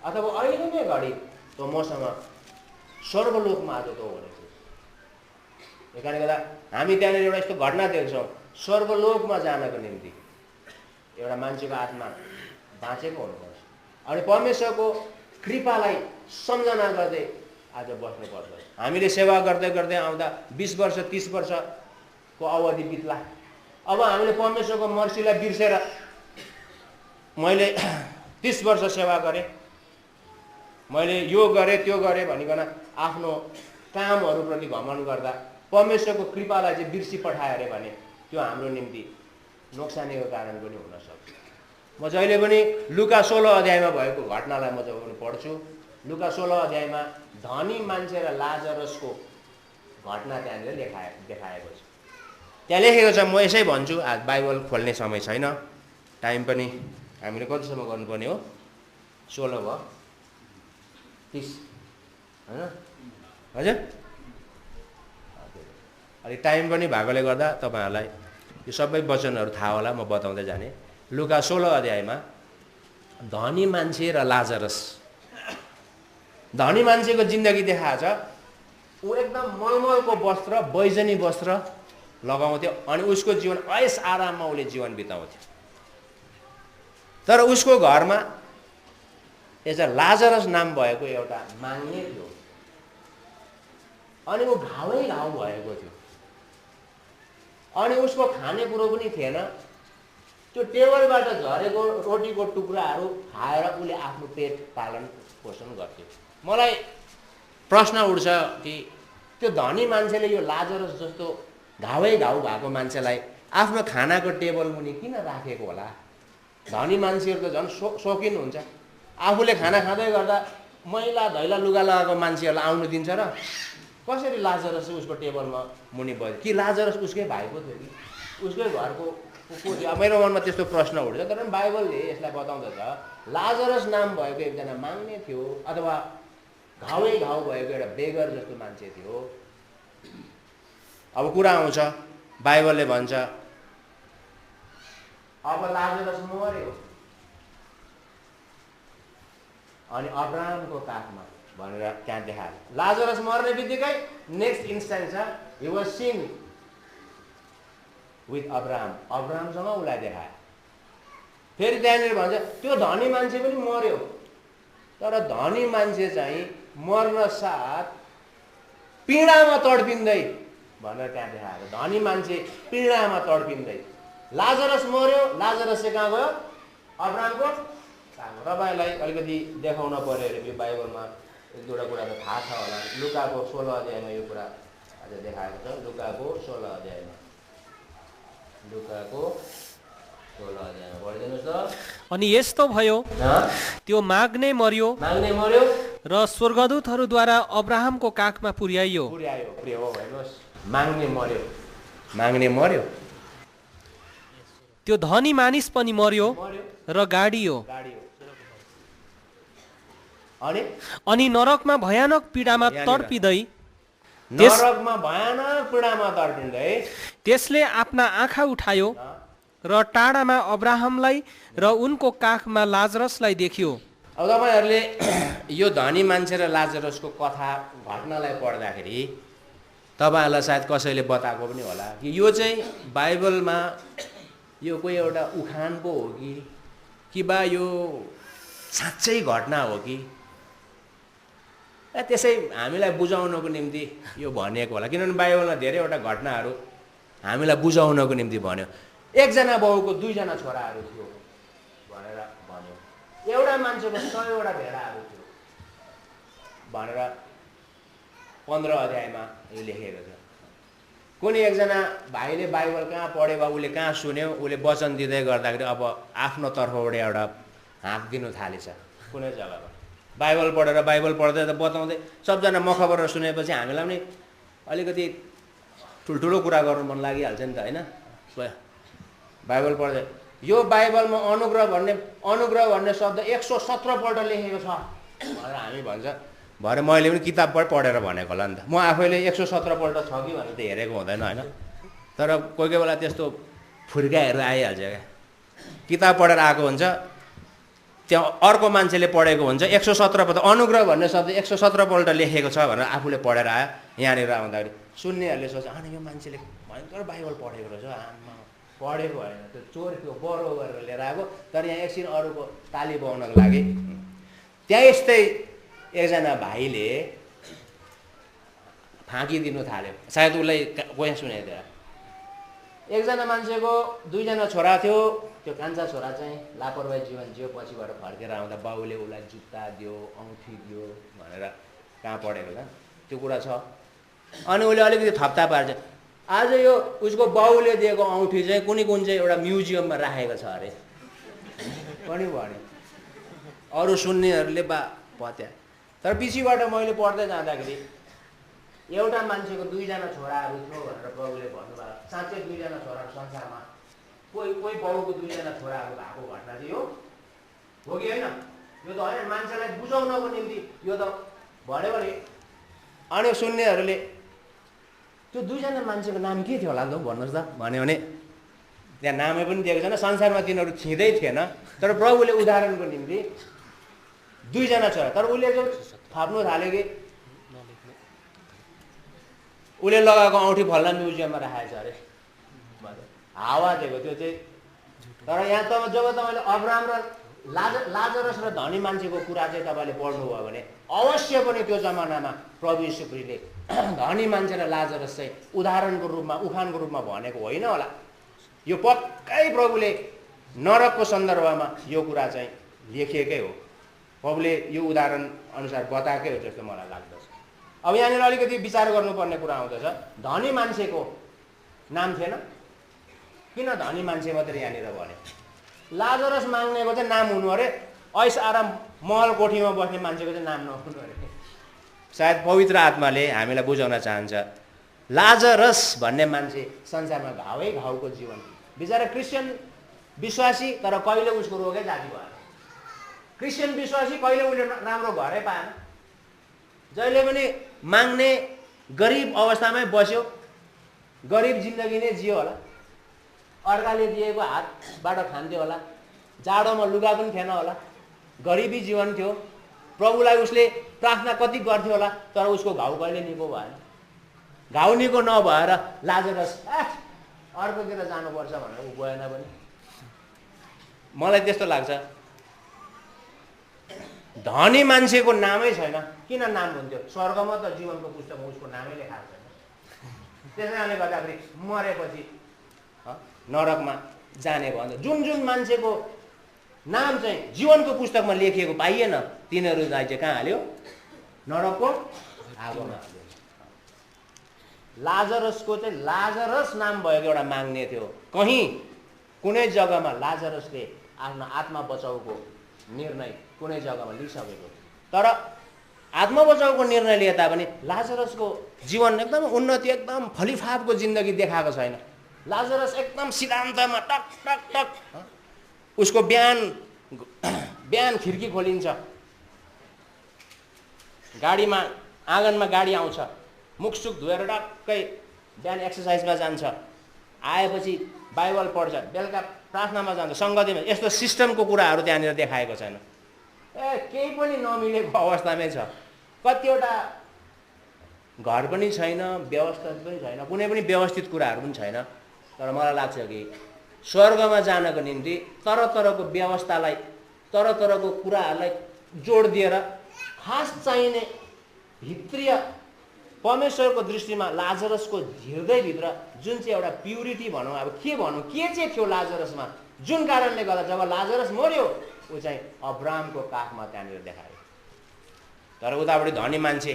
अथवा अहिले नै घडी त मसँग स्वर्गलोकमा आज त भनेको छ। त्यही कारणले गर्दा हामी त्यहाँनिर एउटा यस्तो घटना देख्छौँ, स्वर्गलोकमा जानको निम्ति एउटा मान्छेको आत्मा बाँचेको हुनुपर्छ अनि परमेश्वरको कृपालाई सम्झना गर्दै आज बस्नुपर्छ। हामीले सेवा गर्दै गर्दै आउँदा 20 वर्ष 30 वर्षको अवधि बित्ला। अब हामीले परमेश्वरको मर्सीलाई बिर्सेर मैले 30 वर्ष सेवा गरेँ, मैले यो गरेँ त्यो गरेँ भनिकन आफ्नो कामहरूप्रति घमण्ड गर्दा परमेश्वरको कृपालाई चाहिँ बिर्सी पठायो अरे भने त्यो हाम्रो निम्ति नोक्सानीको कारण पनि हुनसक्छ। म जहिले पनि लुका 16 अध्यायमा भएको घटनालाई म जब पनि पढ्छु, लुका 16 अध्यायमा धनी मान्छे र लाजरसको घटना त्यहाँनिर देखाएको छ। त्यहाँ लेखेको छ, म यसै भन्छु, आज बाइबल खोल्ने समय छैन, टाइम पनि हामीले कतिसम्म गर्नुपर्ने हो, 16 भयो 30 होइन हजुर, अलिक टाइम पनि भएकोले गर्दा तपाईँहरूलाई यो सबै वचनहरू थाहा होला, म बताउँदै जाने। लुका 16 अध्यायमा धनी मान्छे र लाजरस, धनी मान्छेको जिन्दगी देखाएको छ। ऊ एकदम मलमलको वस्त्र, बैजनी वस्त्र लगाउँथ्यो अनि उसको जीवन ऐस आराममा उसले जीवन बिताउँथ्यो। तर उसको घरमा एउटा लाजरस नाम भएको एउटा माग्ने थियो अनि ऊ घाउ भएको थियो अनि उसको खानेकुरो पनि थिएन। त्यो टेबलबाट झरेको रोटीको टुक्राहरू खाएर उसले आफ्नो पेट पालन पोषण गर्थ्यो। मलाई प्रश्न उठ्छ कि त्यो धनी मान्छेले यो लाजरस जस्तो घाउ भएको मान्छेलाई आफ्नो खानाको टेबल मुनि किन राखेको होला? धनी मान्छेहरू त झन् शौकिन हुन्छ, आफूले खाना खाँदै गर्दा मैला धैला लुगा लगाएको मान्छेहरूलाई आउनु दिन्छ र कसरी लाजरस उसको टेबलमा मुनि बस्यो? कि लाजरस उसकै भाइको थियो कि उसकै घरको को थियो? मेरो मनमा त्यस्तो प्रश्न उठ्छ। तर पनि बाइबलले यसलाई बताउँदछ लाजरस नाम भएको एकजना माग्ने थियो अथवा घाउ भएको एउटा बेगर जस्तो मान्छे थियो। अब कुरा आउँछ, बाइबलले भन्छ अब लाजरस मर्यो अनि अब्राहमको काखमा भनेर त्यहाँ देखायो। लाजरस मर्ने बित्तिकै नेक्स्ट इन्स्टेन्स छ, he was seen with Abraham, अब्राहमसँग उसलाई देखायो। फेरि त्यहाँनिर भन्छ त्यो धनी मान्छे पनि मर्यो, तर धनी मान्छे चाहिँ मर्न साथ पीडामा तडपिँदै भनेर त्यहाँ देखाएको। धनी मान्छे पीडामा तडपिँदै, लाजरस मर्यो, लाजरस चाहिँ कहाँ गयो? अब्राहमको काखमा। तपाईँलाई अलिकति देखाउन पर्यो अरे यो बाइबलमा एक दुईवटा कुरा त थाहा छ होला। लुकाको 16 अध्यायमा यो कुरा आज देखाएको छ। लुकाको 16 अध्यायमा, लुकाको 16 अध्यायमा पढिदिनुहोस् त। अनि यस्तो भयो, त्यो माग्ने मर्यो र स्वर्गदूतहरूद्वारा अब्राहमको काखमा पुर्याइयो। प्रिय हो हेर्नुहोस्, माग्ने मर्यो, त्यो धनी मानिस पनि मर्यो र गाडियो अनि नरकमा भयानक पीडामा तडपिँदै त्यसले आफ्ना आँखा उठायो र टाढामा अब्राहमलाई र उनको काखमा लाजरसलाई देख्यो। अब तपाईँहरूले यो धनी मान्छे र लाजरसको कथा घटनालाई पढ्दाखेरि तपाईँहरूलाई सायद कसैले बताएको पनि होला कि यो चाहिँ बाइबलमा यो कोही एउटा उखान पो हो कि बा यो साँच्चै घटना हो कि त्यसै हामीलाई बुझाउनको निम्ति यो भनिएको होला। किनभने बाइबलमा धेरैवटा घटनाहरू हामीलाई बुझाउनको निम्ति भन्यो। एकजना बाउको 2 जना छोराहरू थियो भनेर भन्यो, एउटा मान्छेको 100 वटा भेडाहरू थियो भनेर 15 अध्यायमा यो लेखेको छ। कुनै एकजना भाइले बाइबल कहाँ पढ्यो वा उसले कहाँ सुन्यो, उसले वचन दिँदै गर्दाखेरि अब आफ्नो तर्फबाट एउटा हाँक दिनु थालेछ कुनै जग्गामा। बाइबल पढ्दै त बताउँदै सबजना मखबर सुनेपछि हामीलाई पनि अलिकति ठुल्ठुलो कुरा गर्नु मन लागिहाल्छ नि त होइन। बाइबल पढ्दै यो बाइबलमा अनुग्रह भन्ने शब्द 117 पल्ट लेखेको छ भनेर हामी भन्छ। भरे मैले पनि किताब पढेर भनेको होला नि त। म आफैले 117 पल्ट छ कि भनेर त हेरेको हुँदैन होइन। तर कोही कोही बेला त्यस्तो फुर्काहरू आइहाल्छ क्या। किताब पढेर आएको हुन्छ, त्यहाँ अर्को मान्छेले पढेको हुन्छ 117 पल्ट, अनुग्रह भन्ने शब्द 117 पल्ट लेखेको छ भनेर आफूले पढेर आयो। यहाँनिर आउँदाखेरि सुन्नेहरूले सोच्छ अनि यो मान्छेले भयङ्कर बाइबल पढेको रहेछ, आमा पढेको होइन, त्यो चोर्क्यो बरो गरेर लिएर आएको। तर यहाँ एकछिन अरूको ताली बजाउनको लागि त्यहाँ यस्तै एकजना भाइले फाँकिदिनु थाल्यो। सायद उसलाई कोही सुनेको थियो। एकजना मान्छेको 2 जना छोरा थियो। त्यो कान्छा छोरा चाहिँ लापरवाही जीवन जियो। पछिबाट फर्केर आउँदा बाउले उसलाई जुत्ता दियो, औँठी दियो भनेर कहाँ पढेको छ त्यो कुरा छ। अनि उसले अलिकति थप्ता पार्छ, आज यो उसको बाउले दिएको औँठी चाहिँ कुन चाहिँ एउटा म्युजियममा राखेको छ अरे पनि भने। अरू सुन्नेहरूले बा पत्या। तर पछिबाट मैले पढ्दै जाँदाखेरि एउटा मान्छेको 2 जना छोराहरू थियो भनेर प्रभुले भन्नुभयो। साँच्चै 2 जना छोराहरू संसारमा कोही बाउको 2 जना छोराहरू भएको घटना चाहिँ हो कि होइन? यो त होइन, मान्छेलाई बुझाउनको निम्ति यो त भन्यो भने। अनि सुन्नेहरूले त्यो 2 जना मान्छेको नाम के थियो होला त भन्नुहोस् त भन्यो भने त्यहाँ नामै पनि दिएको छैन। संसारमा तिनीहरू थिँदै थिएन। तर प्रभुले उदाहरणको निम्ति 2 जना छोरा। तर उसले चाहिँ थप्नु थाल्यो कि उसले लगाएको औँठी फल्ना म्युजियममा राखेको छ अरे। हावा दिएको त्यो चाहिँ। तर यहाँ जब तपाईँले अब्राहम र लाजरस र धनी मान्छेको कुरा चाहिँ तपाईँले पढ्नुभयो भने अवश्य पनि त्यो जमानामा प्रभु यीशु ख्रीष्टले धनी मान्छे र लाजरस चाहिँ उदाहरणको रूपमा उखानको रूपमा भनेको होइन होला। यो पक्कै प्रभुले नरकको सन्दर्भमा यो कुरा चाहिँ लेखिएकै हो। प्रभुले यो उदाहरण अनुसार बताएकै हो जस्तो मलाई लाग्दछ। अब यहाँनिर अलिकति विचार गर्नुपर्ने कुरा आउँदछ। धनी मान्छेको नाम थिएन, किन धनी मान्छे मात्रै यहाँनिर भने? लाजरस माग्नेको चाहिँ नाम हुनु अरे, ऐस आराम महल कोठीमा बस्ने मान्छेको चाहिँ नाम नहुनु अरे। सायद पवित्र आत्माले हामीलाई बुझाउन चाहन्छ लाजरस भन्ने मान्छे संसारमा घाउै घाउको जीवन, बिचरा क्रिस्चियन विश्वासी, तर कहिले उसको रोगै जाती भएन। क्रिस्चियन विश्वासी कहिले उसले राम्रो घरै पाएन। जहिले पनि माग्ने गरिब अवस्थामै बस्यो, गरिब जिन्दगी नै जियो होला। अर्काले दिएको हातबाट खान्थ्यो होला, जाडोमा लुगा पनि थिएन होला, गरिबी जीवन थियो। प्रभुलाई उसले प्रार्थना कति गर्थ्यो होला, तर उसको घाउ कहिले निको भएन। घाउ निको नभएर लाजरस अर्कोतिर जानुपर्छ भनेर ऊ गएन पनि। मलाई त्यस्तो लाग्छ धनी मान्छेको नामै छैन, किन नाम हुन्थ्यो? स्वर्गमा त जीवनको पुस्तकमा उसको नामै लेखाएको छैन। त्यसैले गर्दाखेरि मरेपछि नरकमा जाने भन्दा जुन मान्छेको नाम चाहिँ जीवनको पुस्तकमा लेखिएको पाइएन तिनीहरूलाई चाहिँ कहाँ हाल्यो? नरकको आगोमा हाल्यो। लाजरसको चाहिँ लाजरस नाम भएको एउटा माग्ने थियो। कहीँ कुनै जग्गामा लाजरसले आफ्नो आत्मा बचाउको निर्णय कुनै जग्गामा लिइसकेको, तर आत्मा बचाउको निर्णय लिए तापनि लाजरसको जीवन एकदम उन्नति, एकदम फलिफापको जिन्दगी देखाएको छैन। लाजरस एकदम सिद्धान्तमा टक टक टक। उसको बिहान खिड्की खोलिन्छ, गाडीमा आँगनमा गाडी आउँछ, मुखसुख धोएर टक्कै बिहान एक्सर्साइजमा जान्छ, आएपछि बाइबल पढ्छ, बेलुका प्रार्थनामा जान्छ, सङ्गतिमा। यस्तो सिस्टमको कुराहरू त्यहाँनिर देखाएको छैन। केही पनि नमिलेको अवस्थामै छ। कतिवटा घर पनि छैन, व्यवस्था पनि छैन, कुनै पनि व्यवस्थित कुराहरू पनि छैन। तर मलाई लाग्छ कि स्वर्गमा जानको निम्ति तरह तरहको व्यवस्थालाई, तरह तरहको कुराहरूलाई जोड दिएर खास चाहिने भित्रीय परमेश्वरको दृष्टिमा लाजरसको हृदयभित्र जुन चाहिँ एउटा प्युरिटी भनौँ, अब के भनौँ, के चाहिँ थियो लाजरसमा, जुन कारणले गर्दा जब लाजरस मर्यो ऊ चाहिँ अब्राहमको काखमा त्यहाँनिर देखायो। तर उतापट्टि धनी मान्छे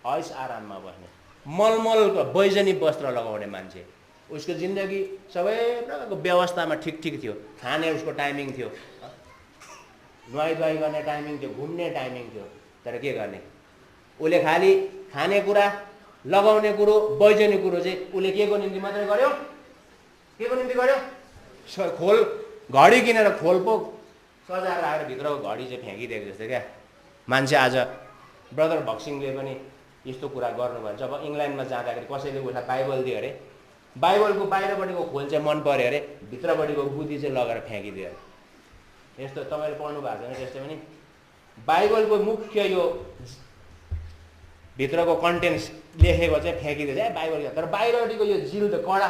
ऐस आराममा बस्ने, मलमलको बैजनी वस्त्र लगाउने मान्छे, उसको जिन्दगी सबै प्रकारको व्यवस्थामा ठिक थियो। खाने उसको टाइमिङ थियो, नुहाई गर्ने टाइमिङ थियो, घुम्ने टाइमिङ थियो। तर के गर्ने? उसले खालि खानेकुरा, लगाउने कुरो, बैजनी कुरो चाहिँ उसले के को निम्ति मात्रै गर्यो? के को निम्ति गर्यो? खोल घडी किनेर खोल पो सजाएर राखेर भित्रको घडी चाहिँ फ्याँकिदिएको जस्तो क्या। मान्छे आज ब्रदर भक्सिङले पनि यस्तो कुरा गर्नुभयो। जब इङ्ल्यान्डमा जाँदाखेरि कसैले उसलाई बाइबल दियो अरे, बाइबलको बाहिरपट्टिको खोल चाहिँ मन पऱ्यो अरे, भित्रपट्टिको गुदी चाहिँ लगेर फ्याँकिदियो अरे। यस्तो तपाईँले पढ्नु भएको छैन त्यस्तो पनि। बाइबलको मुख्य यो भित्रको कन्टेन्ट्स लेखेको चाहिँ फ्याँकिदियो चाहिँ बाइबल, तर बाहिरपट्टिको यो जिल त कडा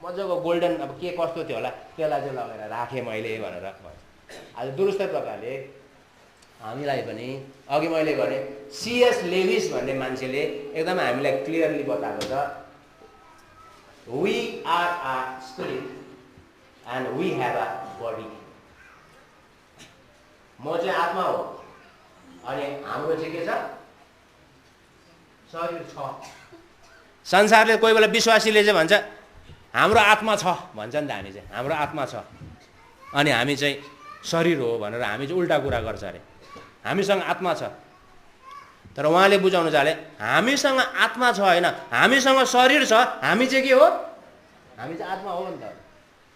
मजाको गोल्डन अब के कस्तो थियो होला त्यसलाई चाहिँ लगेर राखेँ मैले भनेर भन्छ। आज दुरुस्त प्रकारले हामीलाई पनि अघि मैले भने C.S. लेविस भन्ने मान्छेले एकदम हामीलाई क्लियरली बताएको छ, we are a spirit and we have a body. म चाहिँ आत्मा हो अनि हाम्रो चाहिँ के छ, शरीर छ। संसारले कोही बेला विश्वासीले चाहिँ भन्छ हाम्रो आत्मा छ भन्छ नि त, हामी चाहिँ हाम्रो आत्मा छ अनि हामी चाहिँ शरीर हो भनेर हामी चाहिँ उल्टा कुरा गर्छ अरे। हामीसँग आत्मा छ, तर उहाँले बुझाउनु चाहे हामीसँग आत्मा छ होइन, हामीसँग शरीर छ, हामी चाहिँ के हो, हामी चाहिँ आत्मा हो नि त।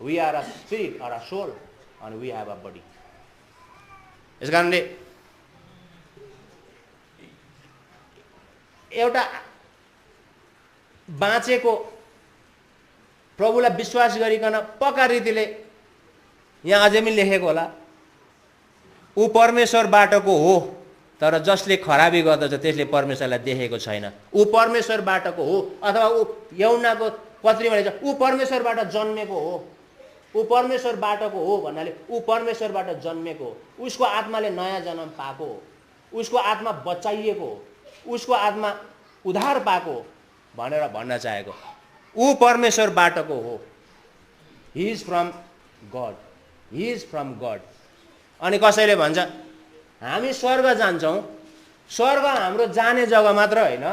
We are a spirit or a soul अनि वी हेभ अ बडी। यस कारणले एउटा बाँचेको प्रभुलाई विश्वास गरिकन पक्का रीतिले यहाँ अझै पनि लेखेको होला, ऊ परमेश्वरबाटको हो तर जसले खराबी गर्दछ त्यसले परमेश्वरलाई देखेको छैन। ऊ परमेश्वरबाटको हो, अथवा ऊ यौनाको पत्रीमा लेख्छ ऊ परमेश्वरबाट जन्मेको हो। ऊ परमेश्वरबाटको हो भन्नाले ऊ परमेश्वरबाट जन्मेको हो, उसको आत्माले नयाँ जन्म पाएको हो, उसको आत्मा बचाइएको हो, उसको आत्मा उद्धार पाएको हो भनेर भन्न चाहेको। ऊ परमेश्वरबाटको हो, he is from God, he is from God. अनि कसैले भन्छ हामी स्वर्ग जान्छौँ, स्वर्ग हाम्रो जाने जग्गा मात्र होइन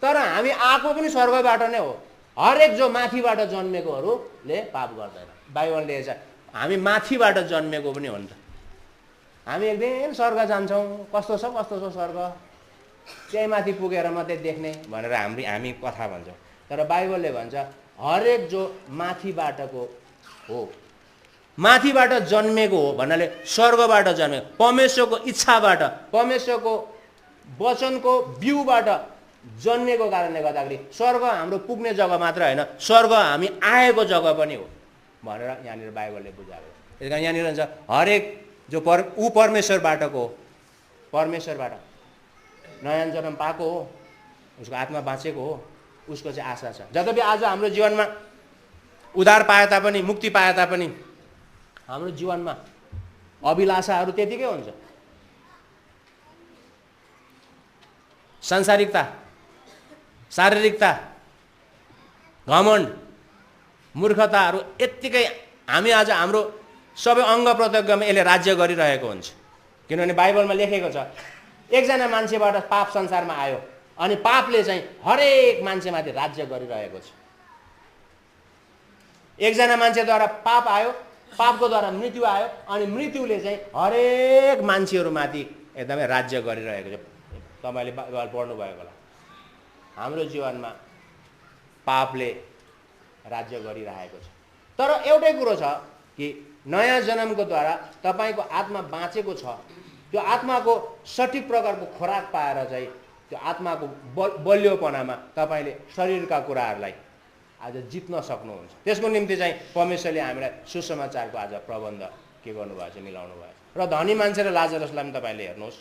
तर हामी आएको पनि स्वर्गबाट नै हो। हरेक जो माथिबाट जन्मेकोहरूले पाप गर्दैन। बाइबलले छ हामी माथिबाट जन्मेको पनि हो नि त। हामी एक दिन स्वर्ग जान्छौँ, कस्तो छ स्वर्ग त्यही माथि पुगेर मात्रै देख्ने भनेर हामी कथा भन्छौँ, तर बाइबलले भन्छ हरेक जो माथिबाटको हो, माथिबाट जन्मेको हो भन्नाले स्वर्गबाट जन्मेको, परमेश्वरको इच्छाबाट, परमेश्वरको वचनको बिउबाट जन्मेको कारणले गर्दाखेरि स्वर्ग हाम्रो पुग्ने जग्गा मात्र होइन, स्वर्ग हामी आएको जग्गा पनि हो भनेर यहाँनिर बाइबलले बुझाएको। त्यस कारण यहाँनिर हुन्छ हरेक जो ऊ परमेश्वरबाटको हो, परमेश्वरबाट नयाँ जन्म पाएको हो, उसको आत्मा बाँचेको हो, उसको चाहिँ आशा छ। जतपि आज हाम्रो जीवनमा उद्धार पाए तापनि, मुक्ति पाए तापनि हाम्रो जीवनमा अभिलाषाहरू त्यतिकै हुन्छ। सांसारिकता, शारीरिकता, घमण्ड, मूर्खताहरू यत्तिकै हामी आज हाम्रो सबै अङ्ग प्रत्यङ्गमा यसले राज्य गरिरहेको हुन्छ। किनभने बाइबलमा लेखेको छ एकजना मान्छेबाट पाप संसारमा आयो अनि पापले चाहिँ हरेक मान्छेमाथि राज्य गरिरहेको छ। एकजना मान्छेद्वारा पाप आयो, पापको द्वारा मृत्यु आयो अनि मृत्युले चाहिँ हरेक मान्छेहरूमाथि एकदमै राज्य गरिरहेको छ। तपाईँले बाइबल पढ्नुभएको होला, हाम्रो जीवनमा पापले राज्य गरिरहेको छ। तर एउटै कुरो छ कि नयाँ जन्मको द्वारा तपाईँको आत्मा बाँचेको छ। त्यो आत्माको सठिक प्रकारको खोराक पाएर चाहिँ त्यो आत्माको बलियोपनामा तपाईँले शरीरका कुराहरूलाई आज जित्न सक्नुहुन्छ। त्यसको निम्ति चाहिँ परमेश्वरले हामीलाई सुसमाचारको आज प्रबन्ध के गर्नुभएको छ, मिलाउनु भएको छ। र धनी मान्छे र लाजरसलाई पनि तपाईँले हेर्नुहोस्,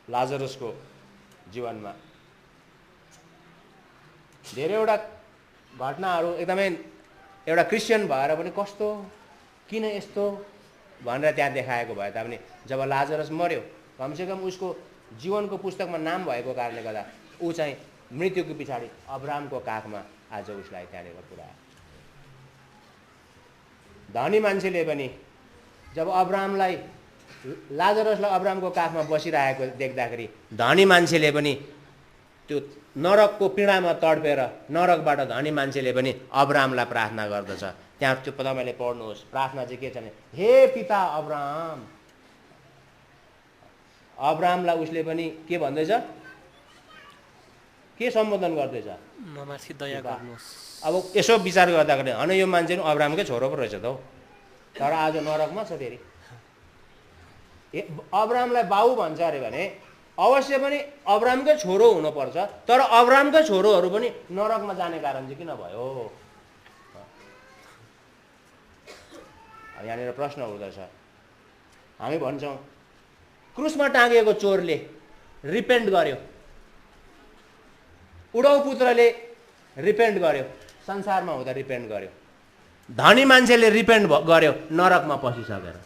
लाजरसको जीवनमा धेरैवटा घटनाहरू एकदमै एउटा क्रिस्चियन भएर पनि कस्तो किन यस्तो भनेर त्यहाँ देखाएको भए तापनि जब लाजरस मर्यो कमसेकम उसको जीवनको पुस्तकमा नाम भएको कारणले गर्दा ऊ चाहिँ मृत्युको पछाडि अब्राहमको काखमा आज उसलाई त्यहाँनिर पुऱ्यायो। धनी मान्छेले पनि जब अब्राहमलाई, लाजरसलाई अब्राहमको काखमा बसिरहेको देख्दाखेरि धनी मान्छेले पनि त्यो नरकको पीडामा तडपेर नरकबाट धनी मान्छेले पनि अब्राहमलाई प्रार्थना गर्दछ। त्यहाँ त्यो तपाईँले पढ्नुहोस्, प्रार्थना चाहिँ के छ भने हे पिता अब्राहम, अब्राहमलाई उसले पनि के भन्दैछ, के सम्बोधन गर्दैछ, ममाथि दया गर्नुहोस्। अब यसो विचार गर्दाखेरि होइन यो मान्छे अब्राहमकै छोरो पो रहेछ त हौ, तर आज नरकमा छ फेरि। अब्रामलाई बाउ भन्छ अरे भने अवश्य पनि अब्रामकै छोरो हुनुपर्छ, तर अब्रामकै छोरोहरू पनि नरकमा जाने कारण चाहिँ किन भयो? यहाँनिर प्रश्न उठ्दछ। हामी भन्छौँ क्रुसमा टाँगिएको चोरले रिपेन्ट गर्यो, उडाउ पुत्रले रिपेन्ट गर्यो, संसारमा हुँदा रिपेन्ट गर्यो, धनी मान्छेले रिपेन्ट गर्यो नरकमा पसिसकेर।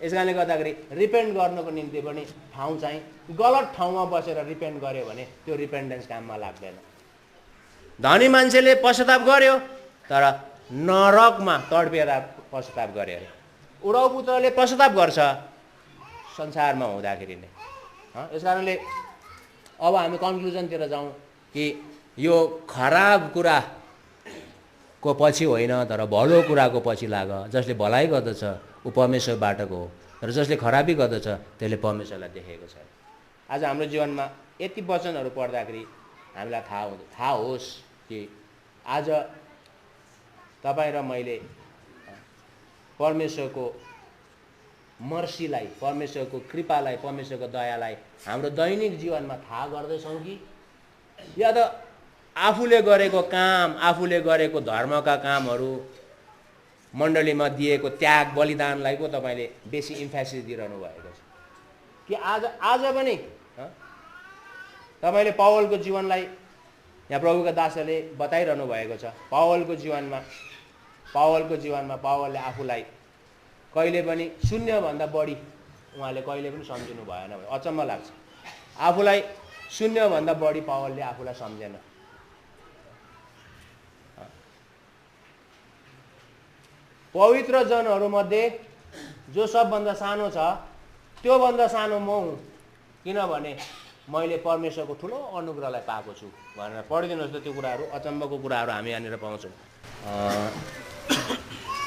यस कारणले गर्दाखेरि रिपेन्ट गर्नको निम्ति पनि ठाउँ चाहिँ गलत ठाउँमा बसेर रिपेन्ट गर्यो भने त्यो रिपेन्डेन्स काममा लाग्दैन। धनी मान्छेले पश्चाताप गर्यो तर नरकमा तडपेर पश्चाताप गर्यो अरे। उडाउ पुत्रले पश्चाताप गर्छ संसारमा हुँदाखेरि नै। यस कारणले अब हामी कन्क्लुजनतिर जाउँ कि यो खराब कुराको पछि होइन तर भलो कुराको पछि लाग। जसले भलाइ गर्दछ ऊ परमेश्वरबाटको हो, तर जसले खराबी गर्दछ त्यसले परमेश्वरलाई देखेको छ। आज हाम्रो जीवनमा यति वचनहरू पढ्दाखेरि हामीलाई थाहा होस् कि आज तपाईँ र मैले परमेश्वरको मर्सीलाई, परमेश्वरको कृपालाई, परमेश्वरको दयालाई हाम्रो दैनिक जीवनमा थाहा गर्दैछौँ कि या त आफूले गरेको काम, आफूले गरेको धर्मका कामहरू, मण्डलीमा दिएको त्याग बलिदानलाई पो तपाईँले बेसी इम्फेसिस दिइरहनु भएको छ कि आज पनि तपाईँले पावलको जीवनलाई यहाँ प्रभुका दासहरूले बताइरहनु भएको छ। पावलको जीवनमा पावलले आफूलाई कहिले पनि शून्यभन्दा बढी उहाँले कहिले पनि सम्झिनु भएन। अचम्म लाग्छ, आफूलाई शून्यभन्दा बढी पावलले आफूलाई सम्झेन। पवित्र जनहरूमध्ये जो सबभन्दा सानो छ त्योभन्दा सानो म हुँ, किनभने मैले परमेश्वरको ठुलो अनुग्रहलाई पाएको छु भनेर पढिदिनुहोस् त। त्यो कुराहरू अचम्मको कुराहरू हामी यहाँनिर पाउँछौँ।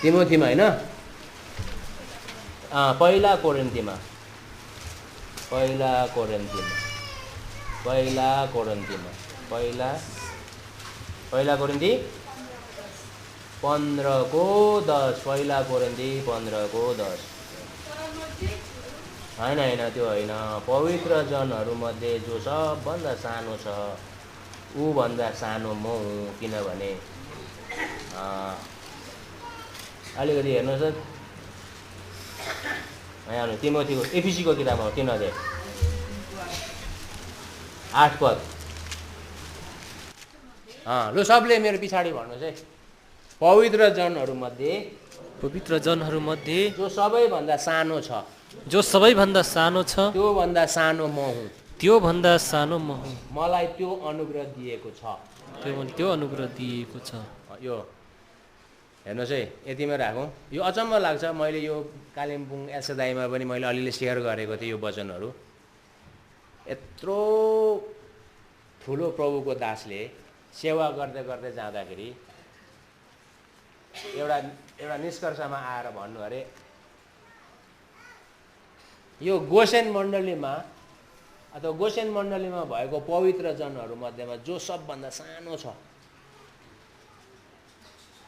तिमोथीमा होइन, पहिला कोरिन्थीमा पहिला कोरिन्थी 15:10 पहिला कोरिन्थी 15:10 होइन त्यो होइन। पवित्र जनहरूमध्ये जो सबभन्दा सानो छ ऊभन्दा सानो म हुँ, किनभने अलिकति हेर्नुहोस् यहाँ तिमोथीको एफिसीको किताबमा 3 अध्याय 8 पद। लु सबले मेरो पछाडि भन्नुहोस् है। पवित्र जनहरूमध्ये जो सबैभन्दा सानो छ त्योभन्दा सानो म हुँ, मलाई त्यो अनुग्रह दिएको छ। यो हेर्नुहोस् है, यतिमै राखौँ। यो अचम्म लाग्छ। मैले यो कालिम्पोङ एसदाईमा पनि मैले अलिअलि सेयर गरेको थिएँ यो वचनहरू। यत्रो ठुलो प्रभुको दासले सेवा गर्दै गर्दै जाँदाखेरि एउटा निष्कर्षमा आएर भन्नु अरे, यो गोसेन मण्डलीमा अथवा गोसेन मण्डलीमा भएको पवित्र जनहरू मध्येमा जो सबभन्दा सानो छ,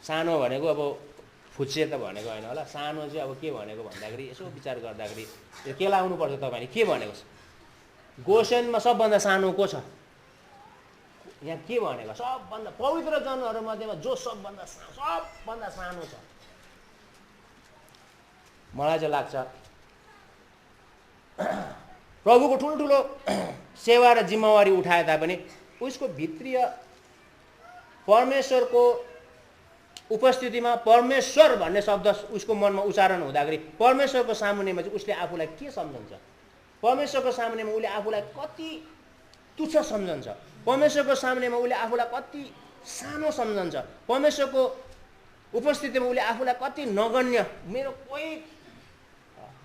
सानो भनेको अब फुच्चे त भनेको होइन होला, सानो चाहिँ अब के भनेको भन्दाखेरि यसो विचार गर्दाखेरि यो के लाउनुपर्छ तपाईँले के भनेको छ? गोसेनमा सबभन्दा सानो को छ? यहाँ के भनेको? सबभन्दा पवित्र जनहरू मध्येमा जो सबभन्दा सानो छ। मलाई चाहिँ लाग्छ प्रभुको ठुल्ठुलो सेवा र जिम्मेवारी उठाए तापनि उसको भित्रीय परमेश्वरको उपस्थितिमा परमेश्वर भन्ने शब्द उसको मनमा उच्चारण हुँदाखेरि परमेश्वरको सामुन्नेमा चाहिँ उसले आफूलाई के सम्झन्छ? परमेश्वरको सामुन्नेमा उसले आफूलाई कति तुच्छ सम्झन्छ? परमेश्वरको सामुन्नेमा उसले आफूलाई कति सानो सम्झन्छ? परमेश्वरको उपस्थितिमा उसले आफूलाई कति नगण्य, मेरो कोही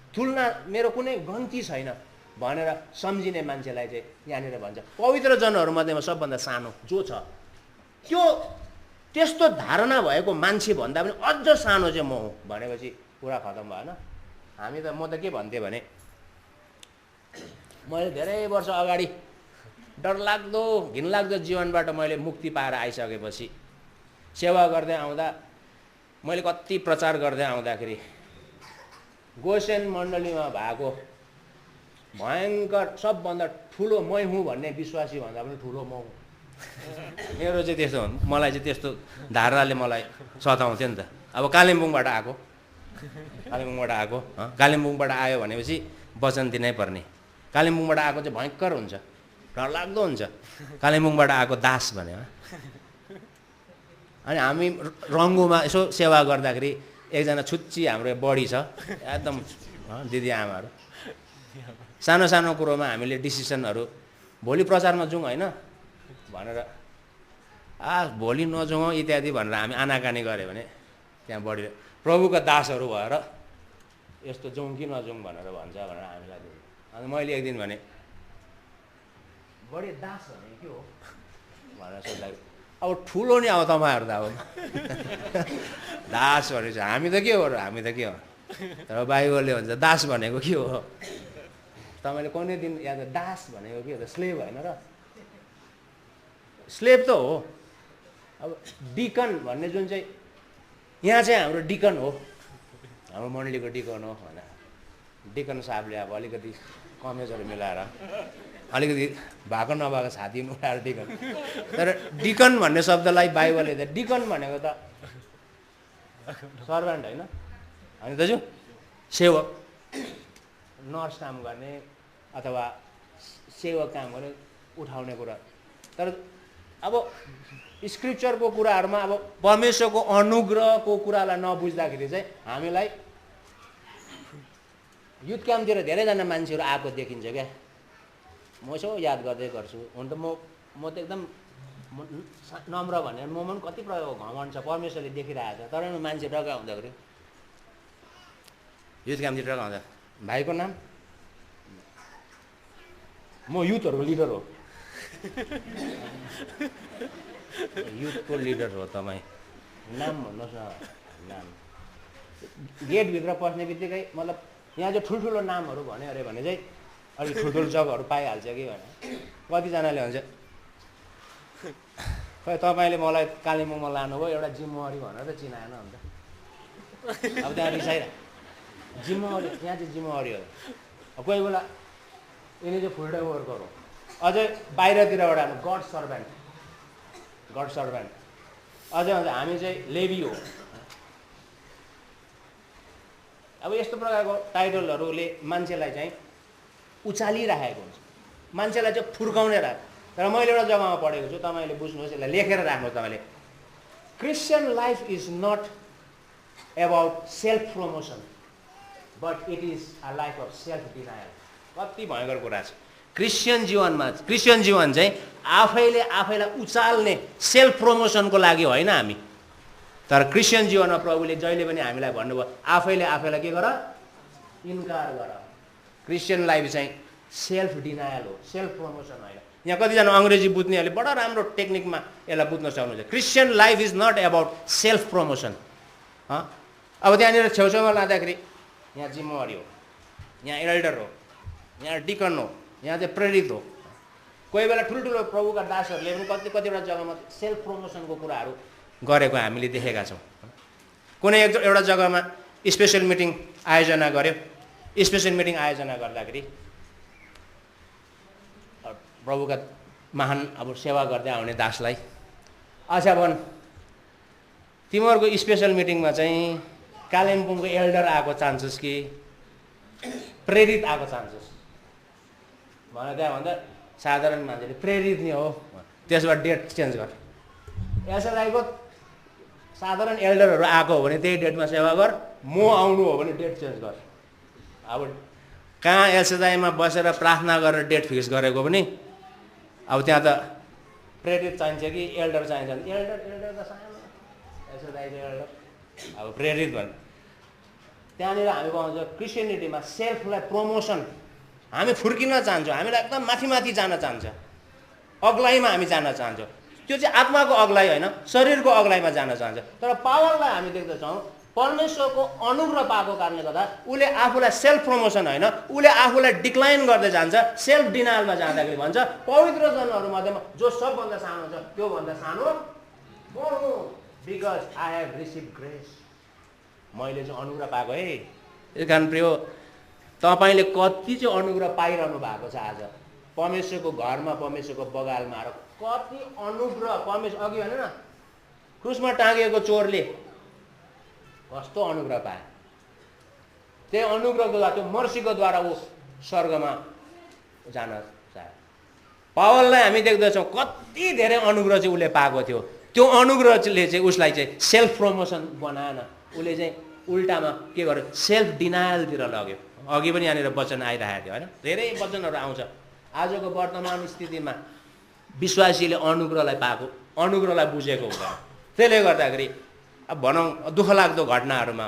तुलना, मेरो कुनै गन्ती छैन भनेर सम्झिने मान्छेलाई चाहिँ यहाँनिर भन्छ पवित्र जनहरू मध्येमा सबभन्दा सानो जो छ, त्यो त्यस्तो धारणा भएको मान्छे भन्दा पनि अझ सानो चाहिँ म हुँ भनेपछि कुरा खतम भएन। हामी त म त के भन्थेँ भने मैले धेरै वर्ष अगाडि डरलाग्दो घिनलाग्दो जीवनबाट मैले मुक्ति पाएर आइसकेपछि सेवा गर्दै आउँदा मैले कति प्रचार गर्दै आउँदाखेरि गोसेन मण्डलीमा भएको भयङ्कर सबभन्दा ठुलो मै हुँ भन्ने विश्वासी भन्दा पनि ठुलो म हुँ। मेरो चाहिँ त्यस्तो हो, मलाई चाहिँ त्यस्तो धारणाले मलाई सताउँथ्यो नि त। अब कालिम्पोङबाट आएको कालिम्पोङबाट आयो भनेपछि वचन दिनै पर्ने। कालिम्पोङबाट आएको चाहिँ भयङ्कर हुन्छ, डरलाग्दो हुन्छ। कालिम्पोङबाट आएको दास भने अनि हामी रङ्गुमा यसो सेवा गर्दाखेरि एकजना छुच्ची हाम्रो बडी छ, एकदम दिदी आमाहरू, सानो सानो कुरोमा हामीले डिसिसनहरू भोलि प्रचारमा जाउँ होइन भनेर भोलि नजाउँ इत्यादि भनेर हामी आनाकानी गऱ्यो भने त्यहाँ बढीले प्रभुका दासहरू भएर यस्तो जाउँ कि नजाउँ भनेर भन्छ भनेर हामीलाई दिन्छ। अनि मैले एक दिन भने बढी दास भने के हो भनेर सोच्दाखेरि अब ठुलो नि अब तपाईँहरू त अब दास भनेपछि हामी त के हो र, हामी त के हो, तर बाइबलले भन्छ दास भनेको के हो। तपाईँले कुनै दिन या त दास भनेको के हो त, स्लेभ होइन र, स्लेभ त हो। अब डिकन भन्ने जुन चाहिँ यहाँ चाहिँ हाम्रो डिकन हो, हाम्रो मण्डलीको डिकन हो होइन। डिकन साहबले अब अलिकति कमेजहरू मिलाएर अलिकति भएको नभएको छाती उठाएर डिकन, तर डिकन भन्ने शब्दलाई बाइबलले त डिकन भनेको त सर्भेन्ट होइन होइन दाजु, सेवक, नर्स काम गर्ने अथवा सेवक काम गर्ने, उठाउने कुरा। तर अब स्क्रिप्चरको कुराहरूमा अब परमेश्वरको अनुग्रहको कुरालाई नबुझ्दाखेरि चाहिँ हामीलाई युथ क्याम्पतिर धेरैजना मान्छेहरू आएको देखिन्छ क्या। म यसो याद गर्दै गर्छु, हुन त म त एकदम नम्र भनेर म पनि कति प्रयोग घमण्ड छ, परमेश्वरले देखिरहेको छ, तर मान्छे डगा हुँदाखेरि युथ क्याम्पतिर डगा हुँदा भाइको नाम, म युथहरूको लिडर हो, युथको लिडर हो तपाईँ, नाम भन्नुहोस् न, नाम। गेटभित्र पस्ने बित्तिकै मतलब यहाँ चाहिँ ठुल्ठुलो नामहरू भन्यो अरे भने चाहिँ अलिक ठुल्ठुलो जग्गाहरू पाइहाल्छ कि भने कतिजनाले भन्छ खै तपाईँले मलाई कालिम्पोङमा लानुभयो एउटा जिम्मेवारी भनेर त चिनाएन अन्त। अब त्यहाँ रिसाइरह जिम्मेवारी, यहाँ चाहिँ जिम्मेवारी हो। कोही बेला यिनी चाहिँ फुल टाइम वर्कर हो, अझै बाहिरतिरबाट हाम्रो गड सर्भेन्ट, अझै भन्छ हामी चाहिँ लेबी हो। अब यस्तो प्रकारको टाइटलहरूले मान्छेलाई चाहिँ उचालिराखेको हुन्छ, मान्छेलाई चाहिँ फुर्काउने राख्छ। तर मैले एउटा जग्गामा पढेको छु, तपाईँले बुझ्नुहोस्, यसलाई लेखेर राख्नुहोस् तपाईँले। Christian life is not about self promotion but it is a life of self denial. कति भयङ्कर कुरा छ। क्रिस्चियन जीवन चाहिँ आफैले आफैलाई उचाल्ने सेल्फ प्रमोसनको लागि होइन हामी, तर क्रिस्चियन जीवनमा प्रभुले जहिले पनि हामीलाई भन्नुभयो आफैले आफैलाई के गर, इन्कार गर। क्रिस्चियन लाइफ चाहिँ सेल्फ डिनायल हो, सेल्फ प्रमोसन होइन। यहाँ कतिजना अङ्ग्रेजी बुझ्नेहरूले बडा राम्रो टेक्निकमा यसलाई बुझ्न सक्नुहुन्छ। Christian life is not about self promotion. अब त्यहाँनिर छेउछाउमा लाँदाखेरि यहाँ जिम्मेवारी हो, यहाँ एल्डर हो, यहाँ डिकन हो, यहाँ चाहिँ प्रेरित हो। कोही बेला ठुल्ठुलो प्रभुका दासहरूले पनि कतिवटा जग्गामा सेल्फ प्रमोसनको कुराहरू गरेको हामीले देखेका छौँ। कुनै एउटा जग्गामा स्पेसल मिटिङ आयोजना गर्यो, स्पेसल मिटिङ आयोजना गर्दाखेरि प्रभुका महान अब सेवा गर्दै आउने दासलाई अच्छा भन् तिमीहरूको स्पेसल मिटिङमा चाहिँ कालिम्पोङको एल्डर आएको चान्सेस कि प्रेरित आएको चान्सेस भनेर त्यहाँ भन्दा साधारण मान्छेले प्रेरित नै हो, त्यसबाट डेट चेन्ज गर। एसएलआईको साधारण एल्डरहरू आएको हो भने त्यही डेटमा सेवा गर, म आउनु हो भने डेट चेन्ज गर। अब कहाँ एसएलआईमा बसेर प्रार्थना गरेर डेट फिक्स गरेको पनि अब त्यहाँ त प्रेरित चाहिन्छ कि एल्डर चाहिन्छ। एल्डर त सानो, एसएलआईको एल्डर, अब प्रेरित भन्नु त्यहाँनिर हामी पाउँछ। क्रिस्चियनिटीमा सेल्फलाई प्रमोसन, हामी फुर्किन चाहन्छौँ, हामीलाई एकदम माथि माथि जान चाहन्छ, अग्लाइमा हामी जान चाहन्छौँ। त्यो चाहिँ आत्माको अग्लाइ होइन, शरीरको अग्लाइमा जान चाहन्छ। तर पावललाई हामी देख्दछौँ परमेश्वरको अनुग्रह पाएको कारणले गर्दा उसले आफूलाई सेल्फ प्रमोसन होइन, उसले आफूलाई डिक्लाइन गर्दै जान्छ। सेल्फ डिनायलमा जाँदाखेरि भन्छ पवित्र जनहरूमध्येमा जो सबभन्दा सानो छ त्योभन्दा सानो म हुँ, because I have receive grace. मैले चाहिँ अनुग्रह पाएको है। त्यस कारण प्रिय तपाईँले कति चाहिँ अनुग्रह पाइरहनु भएको छ आज परमेश्वरको घरमा परमेश्वरको बगालमा आएर कति अनुग्रह परमेश्वर अघि भने न क्रुसमा टाँगिएको चोरले कस्तो अनुग्रह पाए त्यही अनुग्रहको द्वारा त्यो मर्सीको द्वारा ऊ स्वर्गमा जान चाहे पावललाई हामी देख्दछौँ कति धेरै अनुग्रह चाहिँ उसले पाएको थियो त्यो अनुग्रहले चाहिँ उसलाई चाहिँ सेल्फ प्रमोसन बनाएन उसले चाहिँ उल्टामा के गर्यो सेल्फ डिनायलतिर लग्यो अघि पनि यहाँनिर वचन आइरहेको थियो होइन धेरै वचनहरू आउँछ आजको वर्तमान स्थितिमा विश्वासीले अनुग्रहलाई पाएको अनुग्रहलाई बुझेको हुँदैन त्यसले गर्दाखेरि अब भनौँ दुःख लाग्दो घटनाहरूमा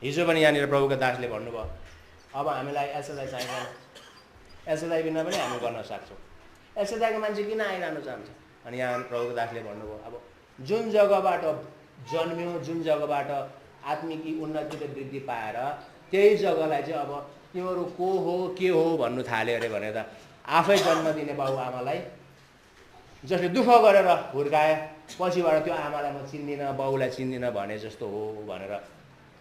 हिजो पनि यहाँनिर प्रभुको दासले भन्नुभयो अब हामीलाई एसएसआई चाहिँदैन एसएसआई बिना पनि हामी गर्न सक्छौँ एसएसआईको मान्छे किन आइरहनु चाहन्छ अनि यहाँ प्रभुको दासले भन्नुभयो अब जुन जग्गाबाट जन्म्यो जुन जग्गाबाट आत्मिक उन्नति र वृद्धि पाएर त्यही जग्गालाई चाहिँ अब तिमीहरू को हो के हो भन्नु थाल्यो अरे भनेर त आफै जन्म दिने बाबुआमालाई जसले दुःख गरेर हुर्काए पछिबाट त्यो आमालाई म चिन्दिनँ बाउलाई चिन्दिनँ भने जस्तो हो भनेर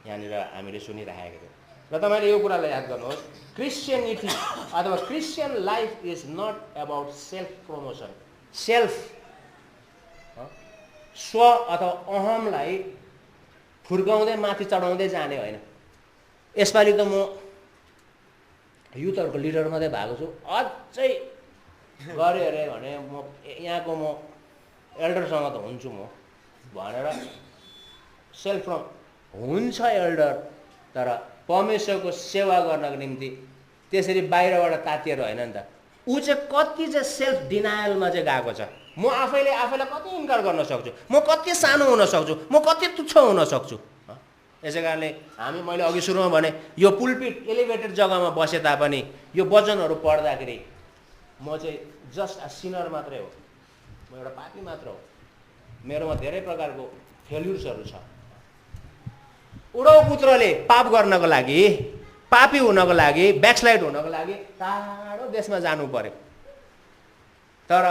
यहाँनिर हामीले सुनिराखेको थियौँ र तपाईँले यो कुरालाई याद गर्नुहोस् क्रिस्चियनिटी अथवा Christian life is not about self promotion self स्व अथवा अहमलाई फुर्काउँदै माथि चढाउँदै जाने होइन यसपालि त म युथहरूको लिडर मात्रै भएको छु अझै गऱ्यो अरे भने म यहाँको म एल्डरसँग त हुन्छु म भनेर सेल्फ हुन्छ एल्डर तर परमेश्वरको सेवा गर्नको निम्ति त्यसरी बाहिरबाट तातिएर होइन नि त ऊ चाहिँ कति चाहिँ सेल्फ डिनायलमा चाहिँ गएको छ म आफैलाई कति इन्कार गर्न सक्छु म कति सानो हुन सक्छु म कति तुच्छ हुन सक्छु यसै कारणले हामी मैले अघि सुरुमा भने यो पुलपिट एलिभेटेड जग्गामा बसे तापनि यो वचनहरू पढ्दाखेरि म चाहिँ जस्ट अ सिनर मात्रै हो म एउटा पापी मात्र हो मेरोमा धेरै प्रकारको फेल्युर्सहरू छ उडौ पुत्रले पाप गर्नको लागि पापी हुनको लागि ब्याकस्लाइड हुनको लागि टाढो देशमा जानु पर्यो तर